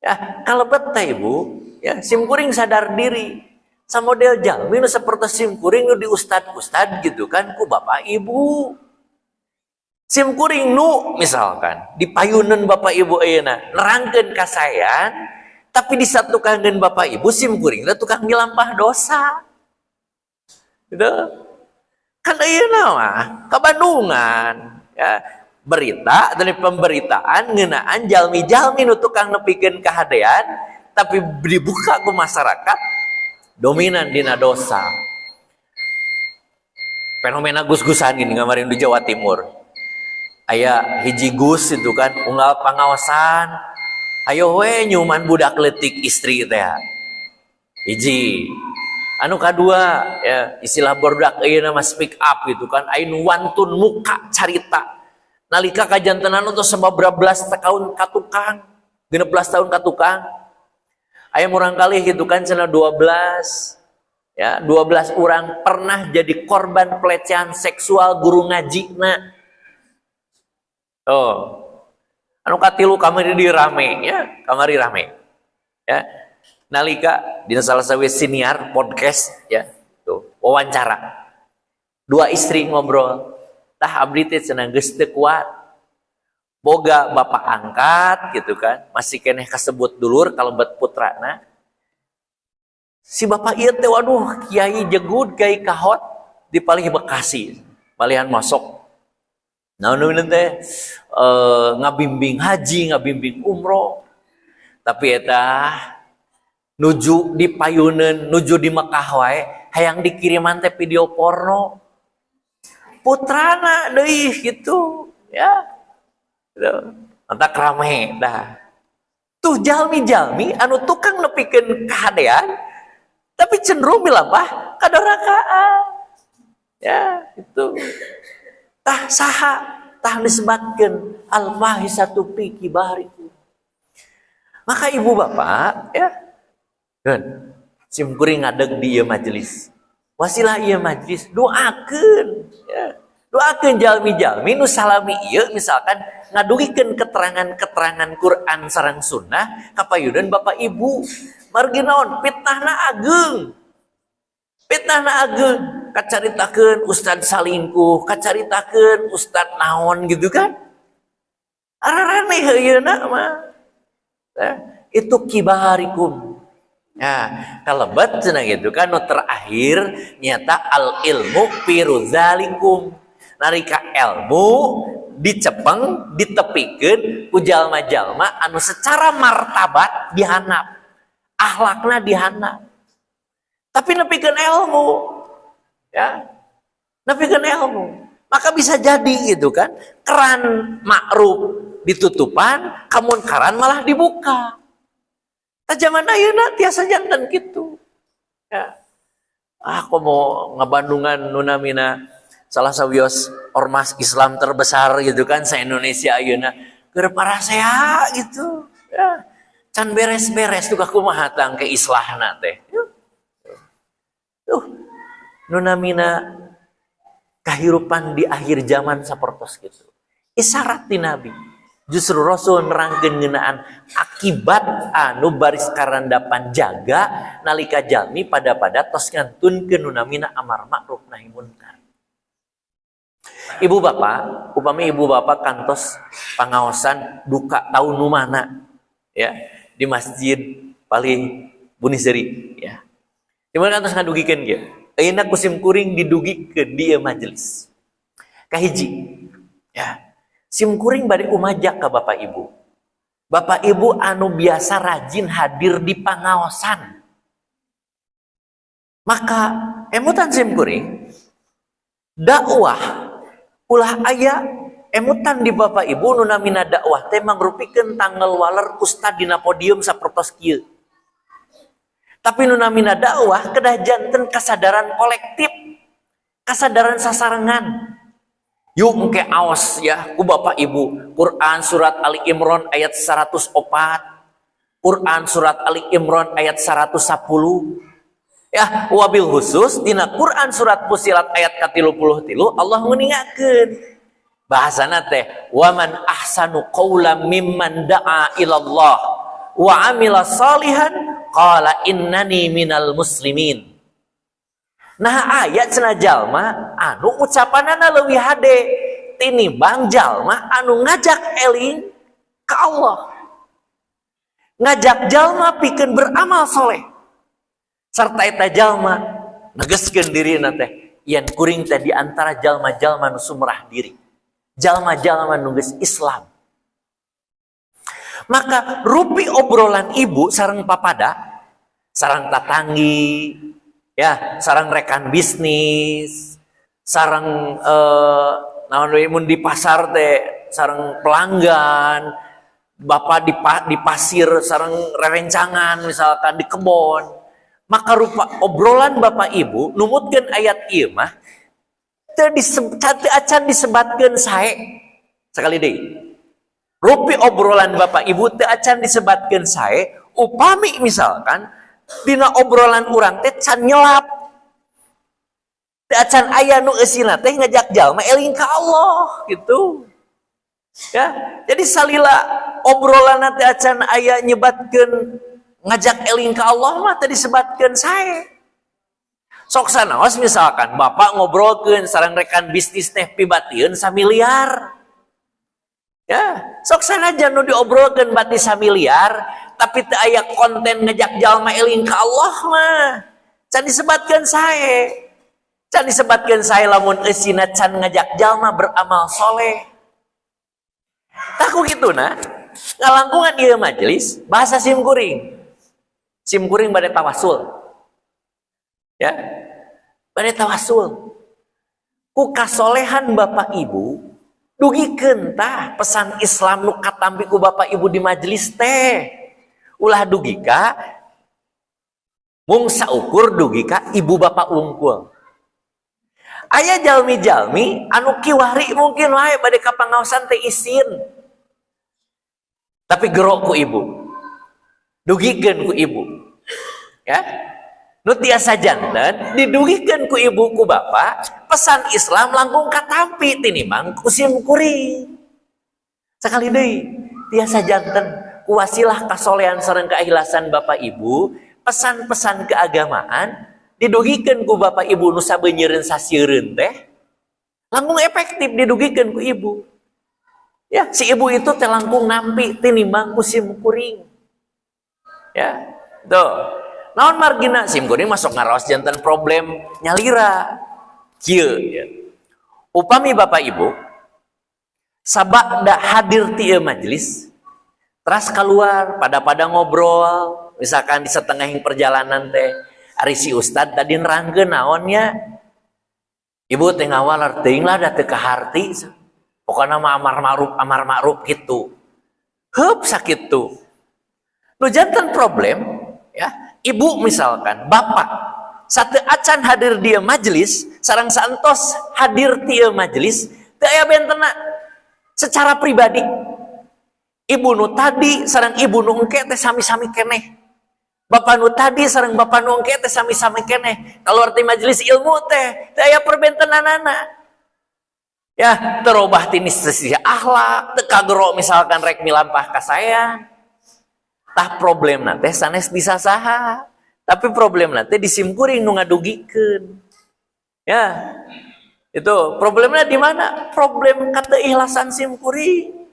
Ya, kalebet teh Ibu, ya, sim kuring sadar diri. Samodel jalmi nu sapertos sim kuring nu di ustad-ustad gitu kan ku bapak ibu. Sim kuring nu misalkan di payunan bapak ibu ayeuna nerangkeun kasaean, tapi disatukan bapak ibu sim kuring teh tukang milampah dosa. Gitu. Kan ayeuna mah kabandungan ya, berita dari pemberitaan ngeunaan jalmi-jalmi nu tukang nepikeun kahadean tapi dibuka ke masyarakat dominan dina dosa. Fenomena gus-gusan gini kemarin di Jawa Timur. Aya hiji gus itu kan unggal pangaosan, ayo we nyuman budak leutik istri teh. Hiji. Anu kadua ya, istilah barudak ayeuna mah speak up gitu kan, aya nu wantun muka carita. Nalika kajantenan untuk 19 tahun ka tukang, 16 tahun ka tukang. Aya murangkalih gitu kan cenah 12 ya, 12 orang pernah jadi korban pelecehan seksual guru ngajina. Oh. Anu katilu kamari di rame ya, kamari rame. Ya. Nalika dina salah satu siniar podcast ya, tuh wawancara. Dua istri ngobrol. Tah, abdi teh cenah geus teu kuat. Boga bapak angkat gitu kan, masih keneh kasebut dulur kalebet putrana. Si bapak ieu teh, waduh, kiai jegud, kiai kahot di palih Bekasi. Malihan masuk. Nah, nu teh ngabimbing haji, ngabimbing umroh. Tapi eta nuju di payuneun, nuju di Mekah wae, hayang dikiriman teh video porno. Putrana deui gitu, ya. Gitu. Matak rame dah. Tuh jalmi-jalmi anu tukang nepikeun kahadean tapi cenderung milampah kadorakaan. Ya, itu. Tah saha tah disebatkeun al fahisatu fi kibarikum. Maka ibu bapak ya, kan sim kuring ngadeg di ieu majelis. Wasilah ieu majelis doakeun ya. Doakeun jalmi-jalmi nu salami ieu misalkan ngadugikeun keterangan-keterangan Quran sareng sunnah kapayuneun bapak ibu. Margi naon? Fitnahna ageng. Fitnahna ageng. Kacaritakeun ustad salingkuh, kacaritakeun ustad naon gitu kan. Araraneh ayeuna mah. Ya, itu kibarikum. Nah, kalebet cenah gitu kan nu terakhir nyata al ilmu fi rudzalikum. Nalika ilmu dicepeng, ditepikeun ku jalma-jalma anu secara martabat dihandap, akhlakna dihandap. Tapi nepikeun ilmu. Ya. Nepikeun ilmu. Maka bisa jadi gitu kan, keran ma'ruf ditutupan, kamunkaran malah dibuka. Tah, zaman ayeuna tiasa janten gitu. Ya. Ah, komo ngabandungan nu namina salah sawios ormas Islam terbesar gitu kan sa Indonesia ayeuna keur parasea gitu. Ya. Can beres-beres tuh kumaha tang ke islahna teh. Tuh, nu namina kahirupan di akhir zaman sapertos gitu. Isyarat ti Nabi. Justru Rasul nerangkeun ngeunaan akibat anu baris karandapan jaga nalika jalmi pada-pada tos ngantunkeun nu namina amar ma'ruf nahi munkar. Ibu bapak, upami ibu bapak kantos pangaosan duka tahun nu mana ya di masjid paling Bunisari ya. Di mana kantos ngadugikeun kieu? Ayeuna ku sim kuring didugikeun di ieu majelis. Kahiji, ya. Sim kuring bade umajak ke bapak ibu. Bapak ibu anu biasa rajin hadir di pangaosan. Maka emutan sim kuring dakwah ulah aya emutan di bapak ibu nu namina dakwah teh mangrupikeun tanggal waler ustad dina podium sapertos kieu. Tapi nu namina dakwah kedah janten kesadaran kolektif, kesadaran sasarengan. Yuk engke aos ya ku bapak ibu Quran surat Ali Imran ayat 104, Quran surat Ali Imran ayat 110 ya, wabil khusus dina Quran surat Fussilat ayat ke-33 Allah nguningakeun bahasana teh waman ahsanu qawlan mimman da'a ilallah wa amila salihan qala innani minal muslimin. Nah, ayat cenah jalma anu ucapanana leuwih hade tinimbang jalma anu ngajak eling ka Allah. Ngajak jalma pikeun beramal soleh. Serta eta jalma negeskeun dirina teh Yen kuring teh di antara jalma-jalma nu sumrah diri, jalma-jalma nu geus Islam. Maka rupi obrolan ibu sareng papada, sareng tatanggi, ya, sareng rekan bisnis, sareng naon deui, mun di pasar teh sareng pelanggan, bapak di pasir sareng rerencangan, misalkan di kebon. Maka rupa obrolan bapak ibu numutkeun ayat ieu mah teu acan disebatkeun sae. Sekali deui. Rupi obrolan bapak ibu teu acan disebatkeun sae upami misalkan dina obrolan urang teh can nyelap. Teu acan aya nu eusina teh ngajak jalma eling ka Allah gitu. Ya, jadi salila obrolan teh acan aya nyebatkeun ngajak eling ka Allah mah teu disebatkeun sae. Sok sanaos misalkan bapak ngobrolkeun sareng rekan bisnis teh pibatieun samiliar. Ya, sok sanajan nu diobrolkeun bati samiliar, tapi teu aya konten ngajak jalma eling ka Allah mah can disebatkeun sae. Can disebatkeun sae lamun eusina can ngajak jalma beramal soleh. Tah ku kituna, ngalangkungan ieu majelis bahasa sim kuring. Sim kuring bade tawasul. Ya. Bade tawasul. Ku kasolehan bapak ibu dugikeun tah pesan Islam nu katampi ku bapak ibu di majelis teh. Ulah dugi ka mung saukur dugi ka ibu bapak wungkul. Aya jalmi-jalmi anu kiwari mungkin wae bade ka pangaosan teh isin. Tapi gero ku ibu. Dugikeun ku ibu. Ya. Nu tiasa janten didugikeun ku ibu ku bapak, pesan Islam langkung katampi tinimbang ku sim kuring. Sekali deui, tiasa janten ku wasilah kasolehan sareng keikhlasan bapak ibu, pesan-pesan keagamaan didugikeun ku bapak ibu nu sabeunyereun sasieureun teh langkung efektif didugikeun ku ibu. Ya, si ibu itu teh langkung nampi tinimbang ku sim kuring. Ya, tuh. Naon margina sim kuring masuk ngaraos janten problem nyalira. Kieu ya. Upami bapak ibu sabada hadir ti ieu majelis, teras keluar pada-pada ngobrol, misalkan di setengah perjalanan teh, ari si ustad tadi nerangkeun naonnya, ibu teh ngawalar teuing lah da teu kaharti, pokokna mah amar ma'ruf amar ma'ruf gitu. Heup sakitu. Nu janten problem ya, ibu misalkan, bapak satu acan hadir dia majelis, sareng saentos hadir dia majelis, teu aya bentena secara pribadi. Ibu nu tadi sareng ibu nu engke teh sami-sami keneh. Bapak nu tadi sareng bapak nu engke teh sami-sami keneh. Kalau arti majelis ilmu teh teu aya perbentenanana. Ya, terobah tini sisi akhlak, teu kagero misalkan rek milampah kasaean. Tah problemna teh sanes disasaha. Tapi problemna teh di simkuring nu ngadugikeun. Ya. Itu problemnya di mana? Problem kateikhlasan simkuring.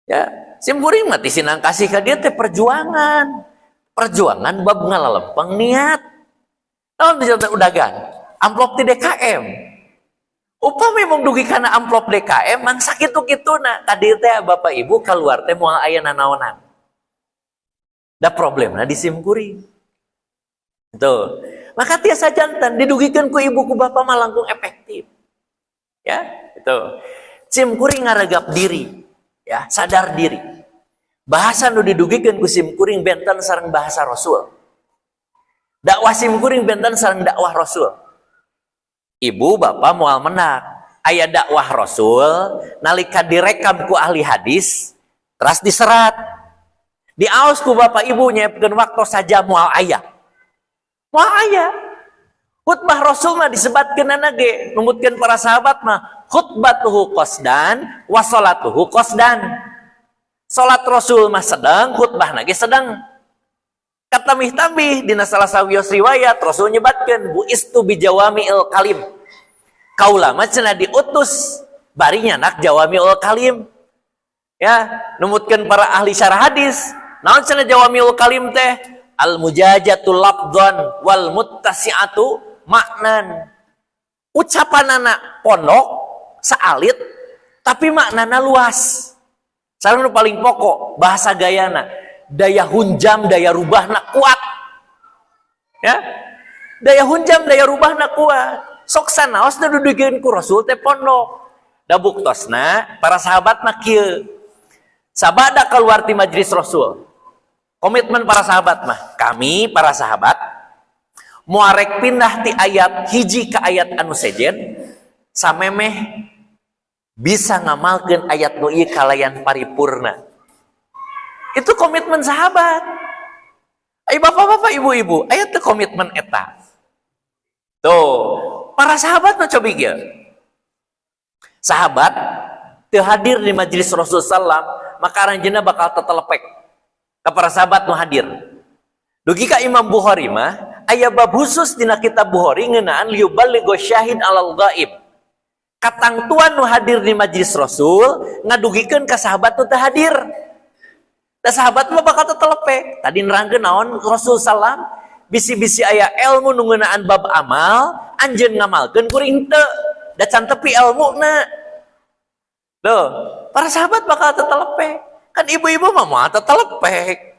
Ya, simkuring mah ti kasih ka dia teh perjuangan. Perjuangan bab ngalalempeng niat. Naon bisa udagan? Amplop ti DKM. Upami mung dugi kana amplop DKM mang sakitu-kituna. Tadi teh bapak ibu keluar teh moal aya nanaonan. Da problemna di simkuring. Tuh. Maka tiasa janten didugikeun ku ibu ku bapak mah langkung efektif. Ya, itu. Simkuring ngaregap diri, ya, sadar diri. Bahasa nu didugikeun ku simkuring benten sareng bahasa Rasul. Dakwah simkuring benten sareng dakwah Rasul. Ibu bapak moal menang. Aya dakwah Rasul nalika direkam ku ahli hadis teras diserat. Diaos ku bapak ibu nyiapkeun waktu saja moal aya. Moal aya. Khutbah Rasul mah disebatkeun ge numutkeun para sahabat mah khutbatuhu qasdan wa salatuhu qasdan. Salat Rasul mah sedang, khutbah ge sedang. Katamih-tambih dina salah sawios riwayat Rasul nyebatkeun bu'istu bijawami'il kalim. Kaula mah cenah diutus bari nyanak jawami'ul kalim. Ya, numutkeun para ahli syarah hadis. Naon cenah jawami'ul kalim teh? Al mujajatul lafdzan wal muttasi'atu maknan. Ucapanana pondok saalit, tapi maknana luas. Sareng nu paling pokok bahasa gayana, daya hunjam daya rubahna kuat. Ya. Daya hunjam daya rubahna kuat. Sok sanaos nu dudugikeun ku Rasul teh pondok. Da buktosna para sahabat mah kieu. Sabada keluar ti majlis Rasul. Komitmen para sahabat mah, kami para sahabat moal rek pindah ti ayat hiji ke ayat anu sejen samemeh bisa ngamalkeun ayat nu ieu kalayan paripurna. Itu komitmen sahabat. Ayo bapak-bapak, ibu-ibu, aya teu komitmen eta? Tuh, para sahabat mah cobi kieu. Sahabat teu hadir di majelis Rasul sallam, maka aranjeunna bakal tetelepek ka para sahabat nu hadir. Dugi ka Imam Bukhari mah aya bab khusus dina kitab Bukhari ngeunaan liyuballigha syahid alal ghaib. Katangtuan nu hadir di majelis Rasul ngadugikeun ka sahabat nu teu hadir. Da sahabat mah bakal tetelepek. Tadi nerangkeun naon Rasul sallam, bisi-bisi aya ilmu nu ngeunaan bab amal, anjeun ngamalkeun kuring teu. Da can tepi ilmuna. Tuh, para sahabat bakal tetelepek. Kan ibu-ibu mah moal tetelepek.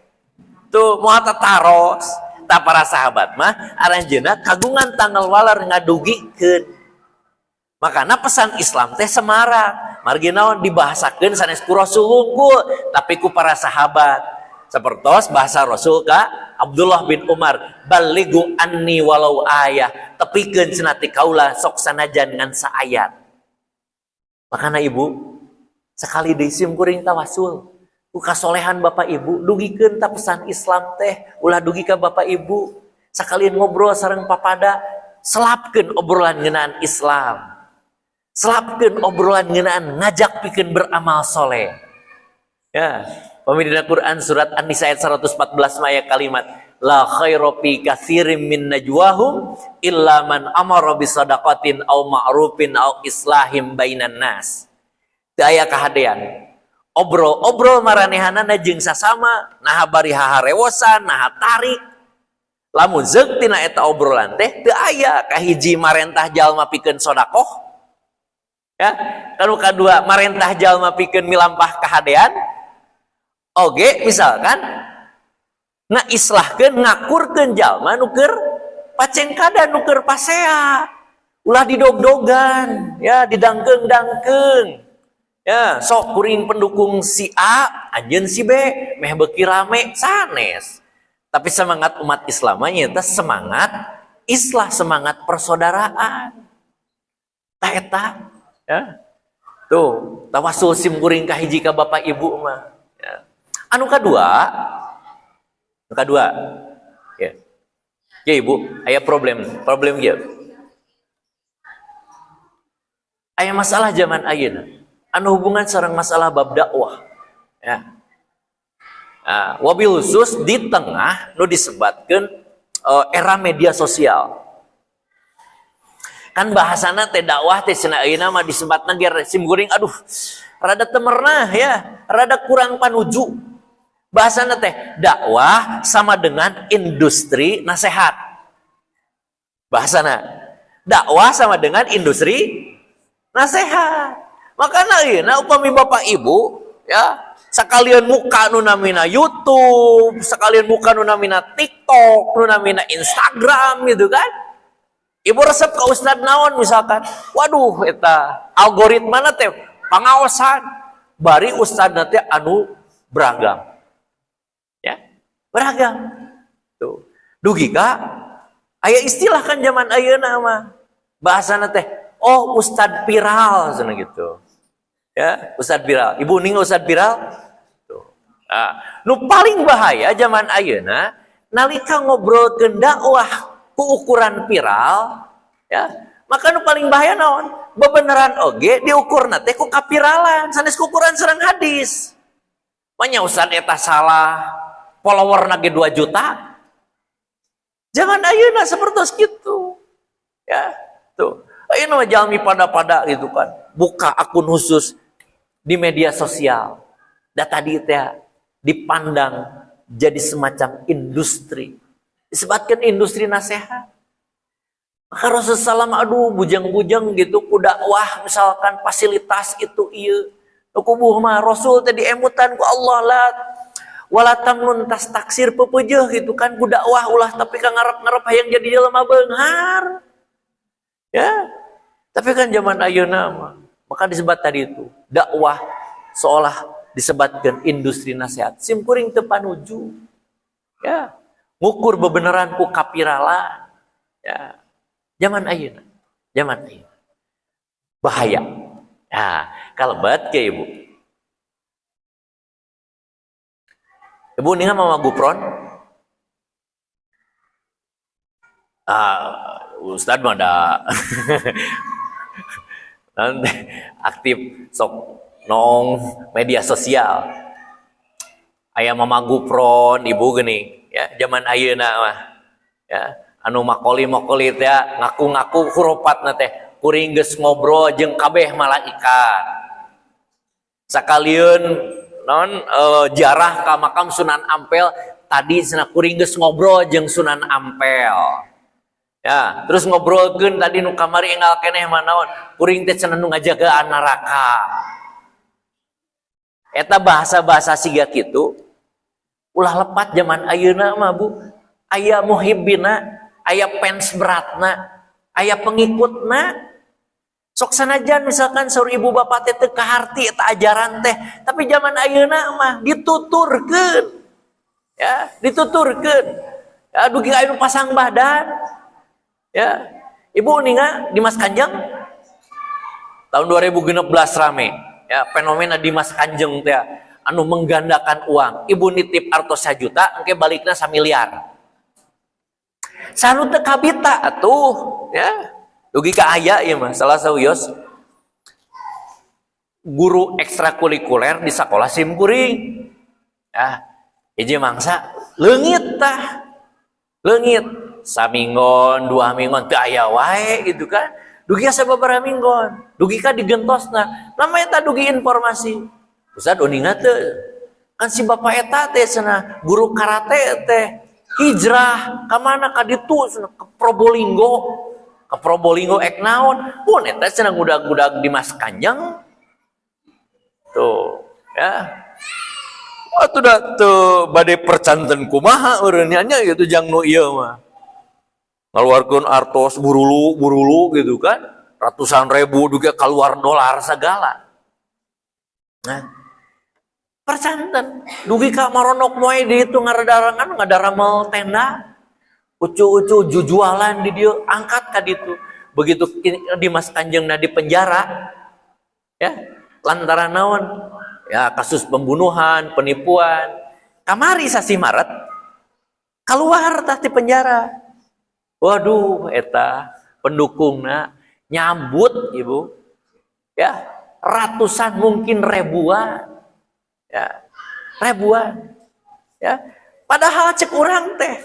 Tuh, moal tataros. Tah, para sahabat mah aranjeunna kagungan tanggal waler ngadugikeun. Makana pesan Islam teh semarak. Margi naon? Dibahasakeun sanes ku Rasul wungkul, tapi ku para sahabat. Sepertos bahasa Rasul ka Abdullah bin Umar, "Balighu anni walau ayah." Tepikeun cenah ti kaula sok sanajan ngan saayat. Makana ibu, sekali deui sim kuring tawasul ku kasolehan bapak ibu, dugikeun ta pesan Islam teh, ulah dugi ka bapak ibu. Sakalian ngobrol sareng papada, selapkeun obrolan ngeunaan Islam. Selapkeun obrolan ngeunaan ngajak pikeun beramal soleh. Ya, pamidina Quran surat An-Nisa ayat 114 maya kalimat la khaira fi katsirin min najwahum illa man amara bisadaqatin aw ma'rufin aw islahim bainan nas. Teu aya kahadean. Obrol-obrol maranehanana jeung sasama, naha bari haharewosan, naha tarik. Lamun zeuk tina eta obrolan teh teu aya kahiji marentah jalma pikeun sodakoh. Ya, kanu kadua marentah jalma pikeun milampah kahadean. Oge misalkan ngaislahkeun, ngakurkeun jalma nu keur pacengkada, nu keur pasea. Ulah didog-dogan, ya, didangkeung-dangkeung. Ya, sok kuring pendukung si A, anjeun si B, meh beuki rame sanes. Tapi semangat umat Islam nya semangat islah, semangat persaudaraan. Tah eta, ya. Tuh, tawasul sim kuring kahiji ka bapak ibu mah. Ya. Anu kadua, ya. Ya ibu, aya problem, problem kieu. Aya masalah zaman ayeuna anu hubungan sareng masalah bab dakwah. Ya. Nah, wabil khusus di tengah nu disebatkeun era media sosial. Kan bahasana teh dakwah teh cenah ayeuna mah disebatna ger sim kuring, aduh, rada temernah ya, rada kurang panuju. Bahasana teh dakwah sama dengan industri nasihat. Bahasana dakwah sama dengan industri nasihat. Makanya ayeuna upami bapak ibu ya sekalian muka nu namina YouTube, sekalian muka nu namina TikTok, nu namina Instagram gitu kan. Ibu resep ke ustad naon misalkan. Waduh, eta algoritma teh pangaosan. Bari ustad teh anu beragam. Ya, beragam. Tuh. Dugi ka aya istilah kan zaman ayeuna mah. Bahasana teh, oh, ustad viral cenah gitu. Ya, ustad viral. Ibu ning ustad viral? Tuh. Nah, nu paling bahaya zaman ayeuna nalika ngobrolkeun dakwah ku ukuran viral, ya, maka nu paling bahaya naon? Bebeneran oge diukurna teh ku kapiralan, sanes ku ukuran sareng hadis. Manya ustad eta salah, follower ge 2 juta. Zaman ayeuna seperti gitu. Ya, tuh. Ayeuna mah jalmi pada-pada gitu kan. Buka akun khusus di media sosial. Da tadi teh dipandang jadi semacam industri. Disebutkan industri nasihat. Maka Rasulullah SAW, aduh bujang-bujang gitu ku dakwah misalkan fasilitas itu ieu. Nu kubuh mah Rasul teh diemutan ku Allah lah. Wala tamnun tastaksir pepeujeuh gitu kan ku dakwah ulah tapi ka ngarep-ngarep hayang jadi jelema beunghar. Ya. Tapi kan zaman ayeuna mah maka disebat tadi itu dakwah seolah disebatkan industri nasihat. Sim kuring teu panuju. Ya. Ngukur bebeneran ku kapiralan. Ya. Zaman ayeuna. Zaman ayeuna. Bahaya. Nah, kalebet ke ibu. Ibu ningal Mama Gupron? Ah, Ustad mah da nanti aktif sok nong media sosial. Aya Mama Gupron ibu gini, ya zaman ayeuna mah. Ya, anu makoli-makoli teh ngaku-ngaku huropatna teh kuring geus ngobrol jeung kabeh malaikat. Sakalieun non jarah ka makam Sunan Ampel tadi cenah kuring geus ngobrol jeung Sunan Ampel. Ya, terus ngobrolkeun tadi nu kamari enggal keneh mah naon? Kuring teh cenah nu ngajagaan neraka. Eta bahasa-bahasa siga kitu ulah lepat zaman ayeuna mah Bu. Aya muhibbina, aya fans beratna, aya pengikutna. Sok sanajan misalkan saur ibu bapak teh teu kaharti eta ajaran teh, tapi zaman ayeuna mah dituturkeun. Ya, dituturkeun. Ya dugi aya nu pasang badan. Ya, ibu ninga Dimas Kanjeng tahun 2016 rame. Ya, fenomena Dimas Kanjeng teh anu menggandakan uang. Ibu nitip artos 1 juta, engke balikna 1 miliar. Sanu teu kabita atuh, ya. Dugi ka aya ieu mah salah sawios guru ekstrakurikuler di sakola sim kuring. Ya, hiji mangsa leungit tah. Leungit saminggon, dua minggon teu aya wae gitu kan. Dugi ka sababaraha minggon, dugi ka digentosna. Namanya eta dugi informasi. Ustaz uninga teu? Kan si bapak eta teh cenah guru karate teh hijrah ka mana ka ditu cenah ke Probolinggo. Ke Probolinggo ek naon? Pun eta cenah ngudag-ngudag Dimas Kanjeng. Tuh, ya. Atuh da teu bade percanten kumaha eureun nya gitu jang nu ieu mah. Ngaluarkeun artos burulu-burulu gitu kan. Ratusan ribu juga keluar dolar segala. Nah, percanten dugi ka maronok moe di itu ngaradarangan ngadaramel tenda. Ucu-ucu jujualan di dieu angkat ka ditu. Begitu Dimas Kanjengna di penjara, ya, lantaran naon? Ya, kasus pembunuhan, penipuan. Kamari sasi Maret keluar tah di penjara. Waduh, eta pendukungna nyambut ibu. Ya, ratusan mungkin ribuan. Ya, ribuan. Ya. Padahal cek urang teh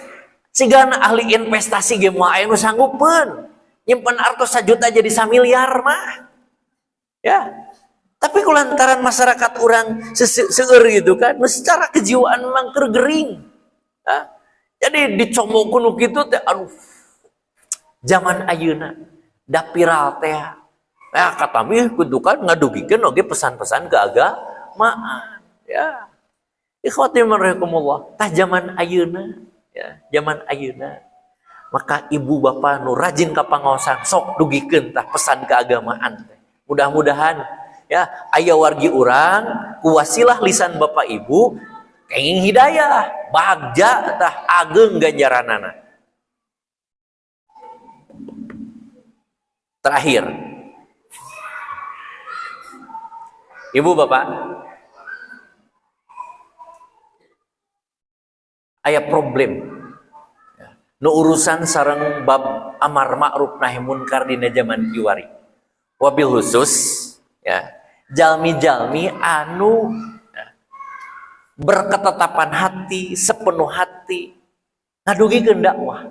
sigana ahli investasi ge moal aya nu sanggupeun nyimpen artos 1 juta jadi 1 miliar mah. Ya. Tapi kulantaran masyarakat orang seueur gitu kan, nu secara kejiwaan memang keur gering. Ya. Jadi dicomok nu kitu teh aduh. Zaman ayeuna da viral teh. Ya kata mi kudu kan ngadugikeun oge pesan-pesan keagamaan. Ya. Ikhwati man rahimakumullah, tah zaman ayeuna, ya, zaman ayeuna. Maka ibu bapak nu rajin ka pangaosan sok dugikeun tah pesan keagamaan teh. Mudah-mudahan ya aya wargi urang ku wasilah lisan bapak ibu kenging hidayah, bagja tah ageng ganjaranana. Terakhir, ibu bapak, aya problem nu urusan sareng bab amar ma'ruf nahi munkar dina zaman kiwari. Wabil khusus ya, jalmi-jalmi anu ya, berketetapan hati, sepenuh hati ngadugikeun dakwah.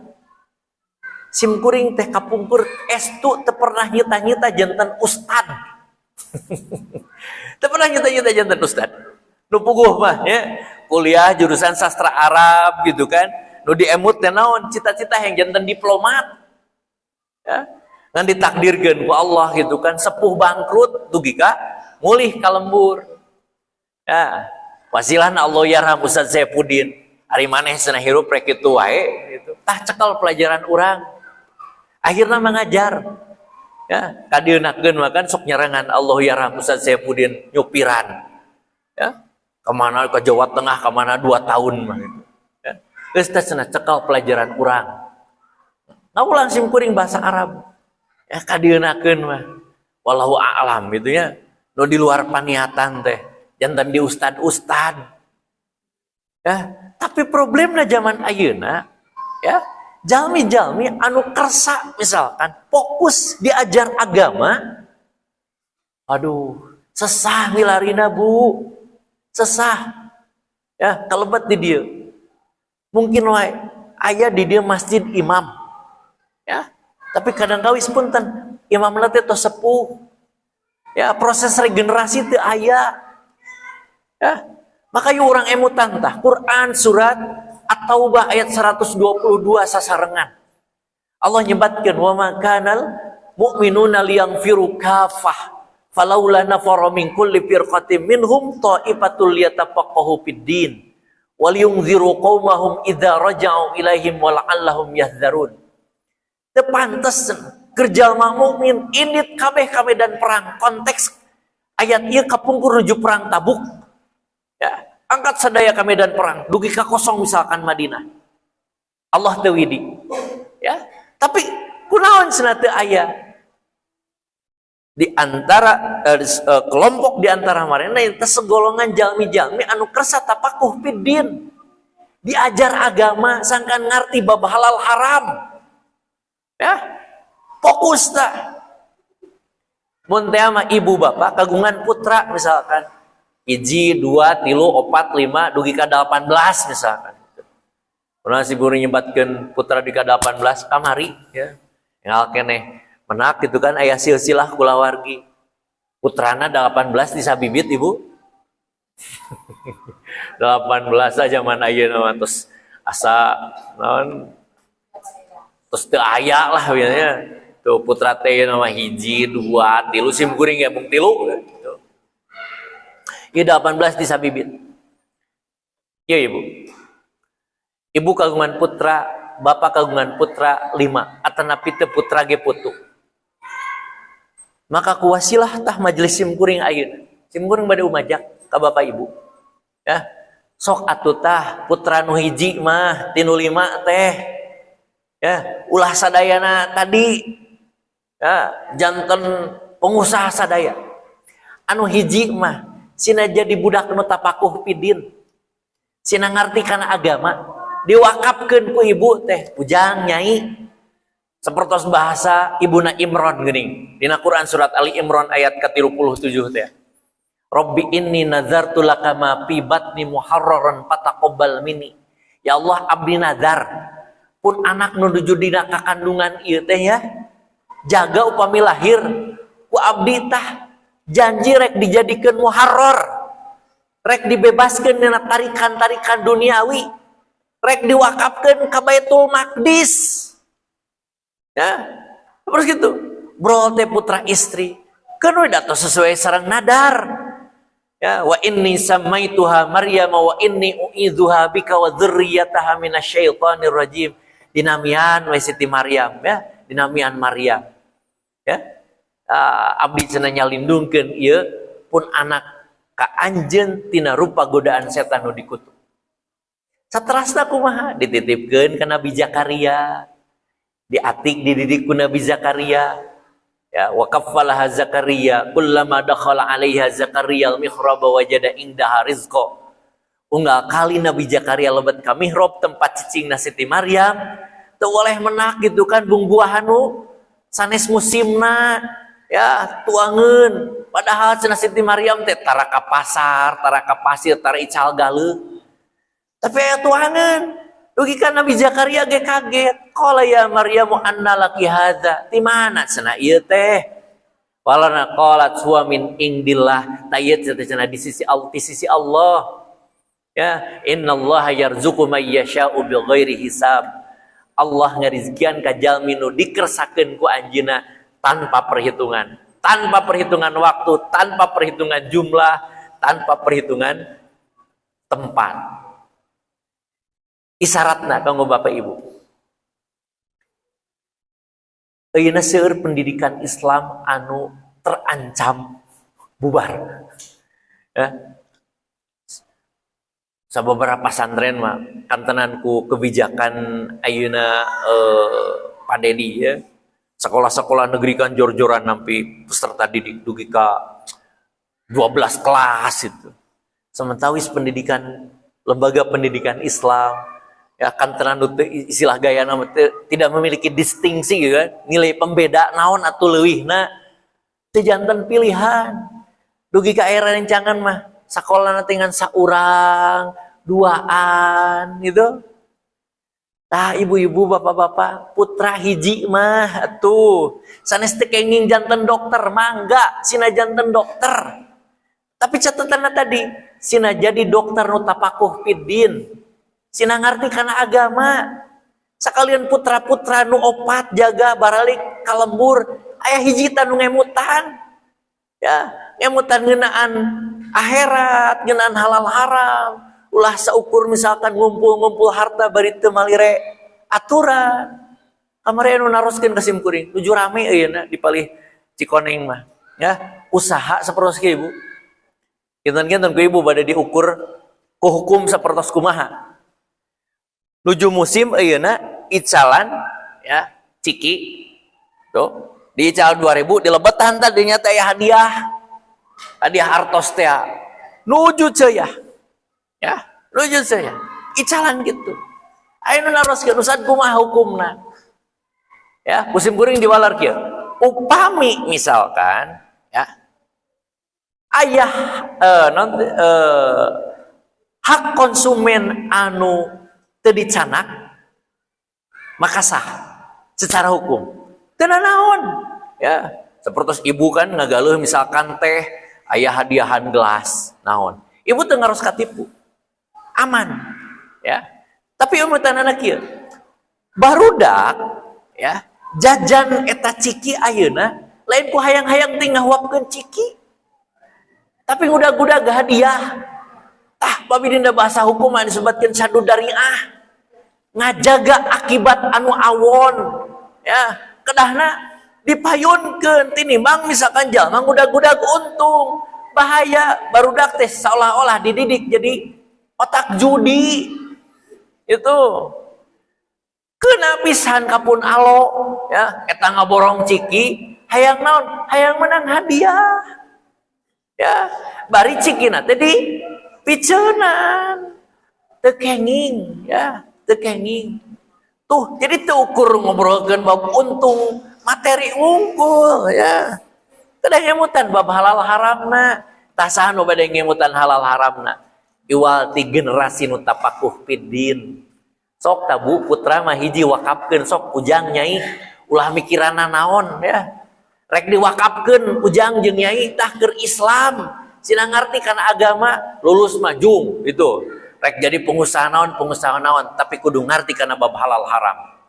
Sim kuring teh kapungkur estu teu pernah nyita-nyita janten ustad. Teu pernah nyita-nyita janten ustad. Nu puguh mah ya, kuliah jurusan sastra Arab gitu kan. Nu diemut teh naon cita-cita yang janten diplomat. Ya, ngan ditakdirkeun ku Allah gitu kan, sepuh bangkrut dugi ka mulih ka lembur. Ya, wasilahna Allahyarham Ustaz Saifuddin, ari maneh cenah hirup rek kitu wae gitu. Tah, cekal pelajaran urang. Akhirnya mengajar. Ya, kadieunakeun mah kan sok nyerangan Allahyarham Ustaz Saifuddin nyupiran. Ya, kemana, ke Jawa Tengah kemana 2 tahun mah gitu. Ya. Geus teh cenah cekal pelajaran urang. Ngawulang sim kuring bahasa Arab. Ya, kadieunakeun mah. Wallahu a'lam gitu ya. Nu di luar paniatan teh janten di ustad-ustad. Ya, tapi problemnya zaman ayeuna ya, jalmi-jalmi anu kersa misalkan fokus diajar agama, aduh, sesah milarina, Bu, sesah ya. Kalebet di dieu mungkin wae aya di dieu masjid imam ya, tapi kadang kawis, punten, imam teh tos sepuh ya, proses regenerasi teu aya ya. Maka yuk urang emutan tah Quran surat At-Taubah ayat 122 sasarengan. Allah nyebatkeun wa ma kanal mu'minuna liyanfiru kafah falaula nafara min kulli firqatin minhum ta'ifatul liyatafaqahu fid din waliyunziru qaumahum idza raja'u ilaihim wala'allahum yahdzarun. Teu pantes keur jalma mukmin indit kabeh ka medan perang. Konteks ayat ieu kapungkur nuju perang Tabuk. Ya, angkat sadaya ka medan perang dugi ka kosong misalkan Madinah. Allah teu widi. Ya, tapi kunaon cenah teu aya di antara kelompok di antara mereka yang segolongan jalmi-jalmi anu kersa tapakuh fiddin, diajar agama sangkan ngerti bab halal haram ya, fokus tak. Mun teh mah ibu bapak kagungan putra misalkan hiji, dua, tilu, opat, lima, dugi ka 18 misalkan. Pernah si guru nyebatkeun putra di ka 18 kamari ya. Yang keneh menak gitu kan, aya silsilah kulawargi. Putrana 18 di sabibit, Ibu. 18 aja zaman ayeuna mah terus asa naon, terus teu aya lah biasanya. Tuh putra teh nama hiji, dua, tilu, sim kuring ya mung tilu. Gitu. Ieu 18 di sabibit. Iya, Ibu. Ibu kagungan putra, bapak kagungan putra lima, atanapi teu putra ge putu. Maka kuwasilah tah majelis sim kuring ayeuna. Sim kuring bade umajak ka bapak ibu. Ya. Sok atuh tah putra nu hiji mah tinu lima teh. Ya, ulah sadayana tadi ya, janten pengusaha sadaya. Anu hiji mah sina jadi budak nu tapakuh pidin. Sina ngarti kana agama, diwakafkeun ku ibu teh, pujang nyai. Sepertos bahasa Ibuna Imron geuning. Dina Quran surat Ali Imran ayat ke-37 teh. Rabbi inni nazartu laka ma fi batni muharraran fataqabbal minni. Ya Allah, abdi nazar pun anak nu nuju dina kakandungan ieu teh ya. Jaga upami lahir ku abdi tah janji rek dijadikeun muharrar. Rek dibebaskeun dina tarikan-tarikan duniawi. Rek diwakafkeun ka Baitul Maqdis. Ya. Terus gitu. Bro teh putra istri. Kan udah sesuai sareng nadar. Ya, wa inni sammaituha Maryam wa inni uidzuha bika wa dzurriyyataha minasyaitonir rajim. Dinamian we Siti Maryam ya, dinamian Maryam. Ya. Abdi cenah nyalindungkeun ieu pun anak ka anjeun tina rupa godaan setan nu dikutuk. Saterasna kumaha? Dititipkeun ka Nabi Zakaria. Diatik dididik ku Nabi Zakaria. Ya, wa kaffalaha Zakaria kullama dakhala 'alaiha Zakaria al-mihrab wajada indaha rizqa. Unggal kali Nabi Zakaria lebet ka mihrab tempat cicing Siti Maryam, teu oleh menak gitu kan bungbuahan nu sanes musimna ya tuangeun. Padahal cenah Siti Maryam teh tara ka pasar, tara ka pasir, tara ical galeuh. Tapi aya tuangeun. Dugi kan Nabi Zakaria ge kaget. Qala ya Maryamu anna laki hadza? Di mana cenah ieu teh? Walana qalat huwa min indillah. Ta ieu teh cenah di sisi Allah, di sisi Allah. Ya, innallaha yarzuqu may yasha'u bighairi hisab. Allah ngarizkian ka jalmi nu dikersakeun ku anjeunna tanpa perhitungan, tanpa perhitungan waktu, tanpa perhitungan jumlah, tanpa perhitungan tempat. Isyaratna kanggo Bapak Ibu. Ayeuna seueur pendidikan Islam anu terancam bubar. Ya. Sababaraha pasantren mah kantenan ku kebijakan ayeuna Pak Dedi ya. Sekolah-sekolah negeri kan jor-joran nampi peserta didik dugi ka 12 kelas itu. Sementawis pendidikan lembaga pendidikan Islam ya kan istilah gaya nama tidak memiliki distingsi gitu kan, nilai pembeda naon atau leuwihna teu janten pilihan. Dugi ka era rencangan mah sekolah nanti ngan saurang, duaan gitu. Tah, ibu-ibu, bapak-bapak, putra hiji mah tuh sanes teu kenging janten dokter, mangga sina janten dokter. Tapi catatan tadi, sina jadi dokter nu tapakuh fiddin. Sina ngarti kana agama. Sekalian putra-putra nu opat jaga baralik ka lembur, aya hiji nu ngemutan. Ya, ngemutan ngeunaan akhirat, ngeunaan halal haram. Ulah seukur misalkan ngumpul-ngumpul harta bari teu malire aturan. Kamari anu naroskeun ka sim kuring, nuju rame ayeuna di palih Cikoneng mah. Ya, usaha sapertos kieu, Ibu. Kinten-kinten ku ibu bade diukur ku hukum sapertos kumaha. Nuju musim ayeuna icalan ya, ciki. Tuh, diical 2000 dilebetan tadinya teh hadiah. Hadiah artos teh. Nuju ceuyah. Ya, nuju ceuyah. Icalan gitu. Ayo nu naroskeun, "Ustaz, kumaha hukumna?" Ya, musim kuring diwalar kieu. Upami misalkan ya ayah non, hak konsumen anu teu dicanak maka sah secara hukum. Teu naon ya, seperti ibu kan ngagaluh misalkan teh aya hadiahan gelas naon. Ibu teu ngaros katipu. Aman ya. Tapi umutan kieu. Barudak ya, jajan eta ciki ayeuna lain ku hayang-hayang teh ngahuapkeun ciki. Tapi ngudag-gudag hadiah. Tah, babi dina bahasa hukum anu disebutkeun saddu dzariah. Ngajaga akibat anu awon. Ya, kedahna dipayunkeun tinimbang misalkan jalma ngudag-gudag untung. Bahaya, barudak teh seolah-olah dididik jadi otak judi. Itu kena pisan kapun alo ya, eta ngaborong ciki hayang naon, hayang menang hadiah ya, bari cikina teh di piceunan teu kenging ya, teu kenging tuh. Jadi teu ukur ngobrolkeun bab untung materi wungkul ya, kedah ngemutan bab halal haramna. Tah, saha nu bade ngemutan halal haramna iwal ti generasi nu tapakuh fiddin? Sok tabu putra mah hiji wakafkeun sok ujang nyai, ulah mikiranna naon ya. Rek diwakafkeun ujang jeung nyai tah keur Islam, sina ngarti kana agama, lulus mah jung itu. Rek jadi pengusaha naon, pengusaha naon, tapi kudu ngarti kana bab halal haram.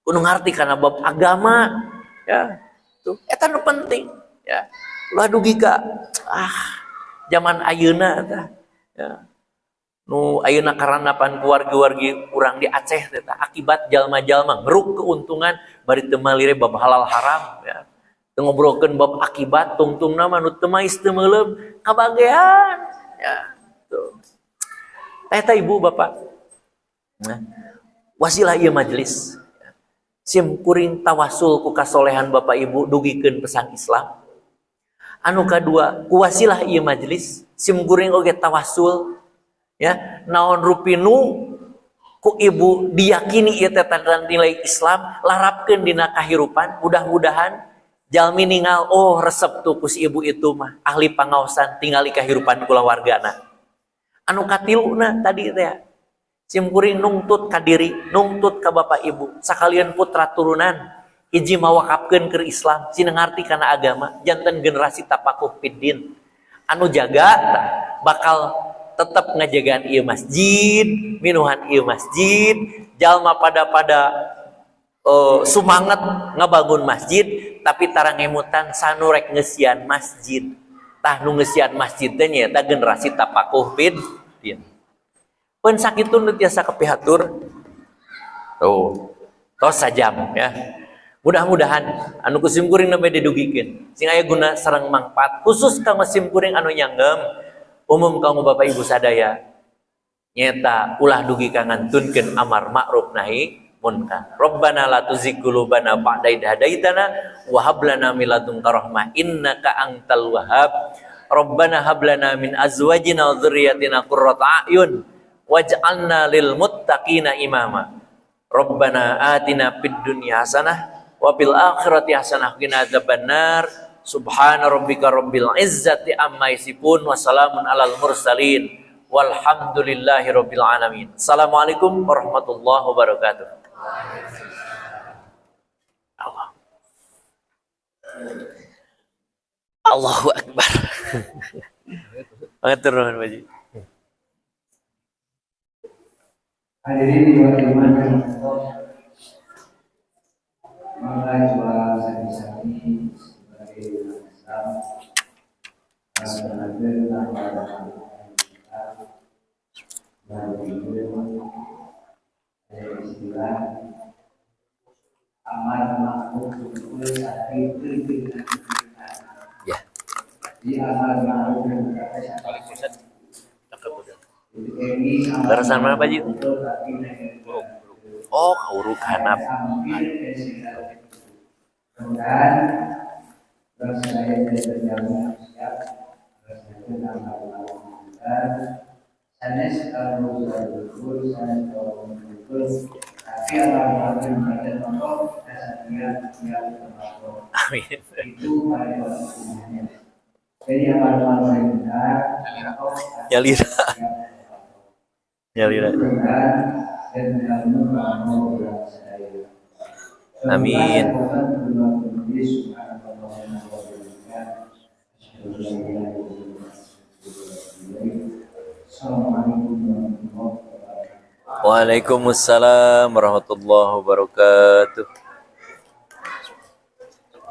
Kudu ngarti kana bab agama ya. Tuh, eta nu penting ya. Ulah dugi ka zaman ayeuna tah ya. Nu ayeuna karandapan keluarga-wargi urang di Aceh teh akibat jalma-jalma ngeruk keuntungan bari teu malire bab halal haram ya. Teu ngobrolkeun bab akibat, tungtungna mah nu teu mais teu meuleum kabagean ya. Tuh. Eta, Ibu Bapak. Nah, wasilah ieu majelis. Sim kuring tawasul ku kasolehan Bapak Ibu dugikeun pesan Islam. Anu kadua, ku wasilah ieu majelis sim kuring oge tawasul ya, naon rupinu ku ibu diyakini ieu teh nilai Islam, larapkeun dina kahirupan. Mudah-mudahan jalmi ningal, "Oh, resep tuh ku si ibu itu mah ahli pangaosan, tingali kahirupan kulawargana." Anu katiluna tadi teh, sim kuring nungtut ka diri, nungtut ka bapak ibu sakalian putra turunan hiji mawakafkeun keur Islam, sina ngarti kana agama, janten generasi tapakuh fiddin anu jaga tah, bakal tetap ngajagaan ieu masjid, minuhan ieu masjid, jalma pada pada Sumanget ngabangun masjid tapi tara ngemutan saha nu rek ngeusian masjid. Tah, nu ngeusian masjid teh nyaeta generasi tapakuh fid. Pun sakitu nu tiasa kapihatur. Tuh, tos sajam ya. Mudah-mudahan anu ku sim kuring nembe didugikeun sing aya guna sareng mangfaat, khusus kanggo sim kuring anu nyanggem, umum kanggo Bapak Ibu sadaya, nyeta ulah dugi ka ngantunkeun amar ma'ruf nahi munkar. Rabbana la tuzigh qulubana ba'da idh hadaitana wa hab lana min ladunka rahmah innaka antal wahhab. Rabbana hab lana min azwajina wa dzurriyyatina qurrata a'yun waj'alna lil muttaqina imama. Rabbana atina fid dunya hasanah wa fil akhirati hasanah qina adzabannar. Subhana rabbika rabbil izzati amma yasifun wa salamun alal mursalin walhamdulillahi rabbil alamin. Assalamualaikum warahmatullahi wabarakatuh. Allah. Allahu akbar. Matur nuwun, Pak. Hadirin yang Allah, maka jual sami-sami sebagai umat Islam laksanakeun amar ma'ruf. Ada istilah amar ma'ruf itu tapi di amar ma'ruf. Larasan mana, Pak Ji? Oh, kauruk hanap. Dan saya tidak siap sanes kalau betul, sanes kalau betul, tapi amar ma'ruf yang. Amin. Itu pada waktunya. Jadi amar ma'ruf benar. Nyalira. Nyalira. Dan. Amin. Assalamualaikum warahmatullahi wabarakatuh. Waalaikumsalam warahmatullahi wabarakatuh.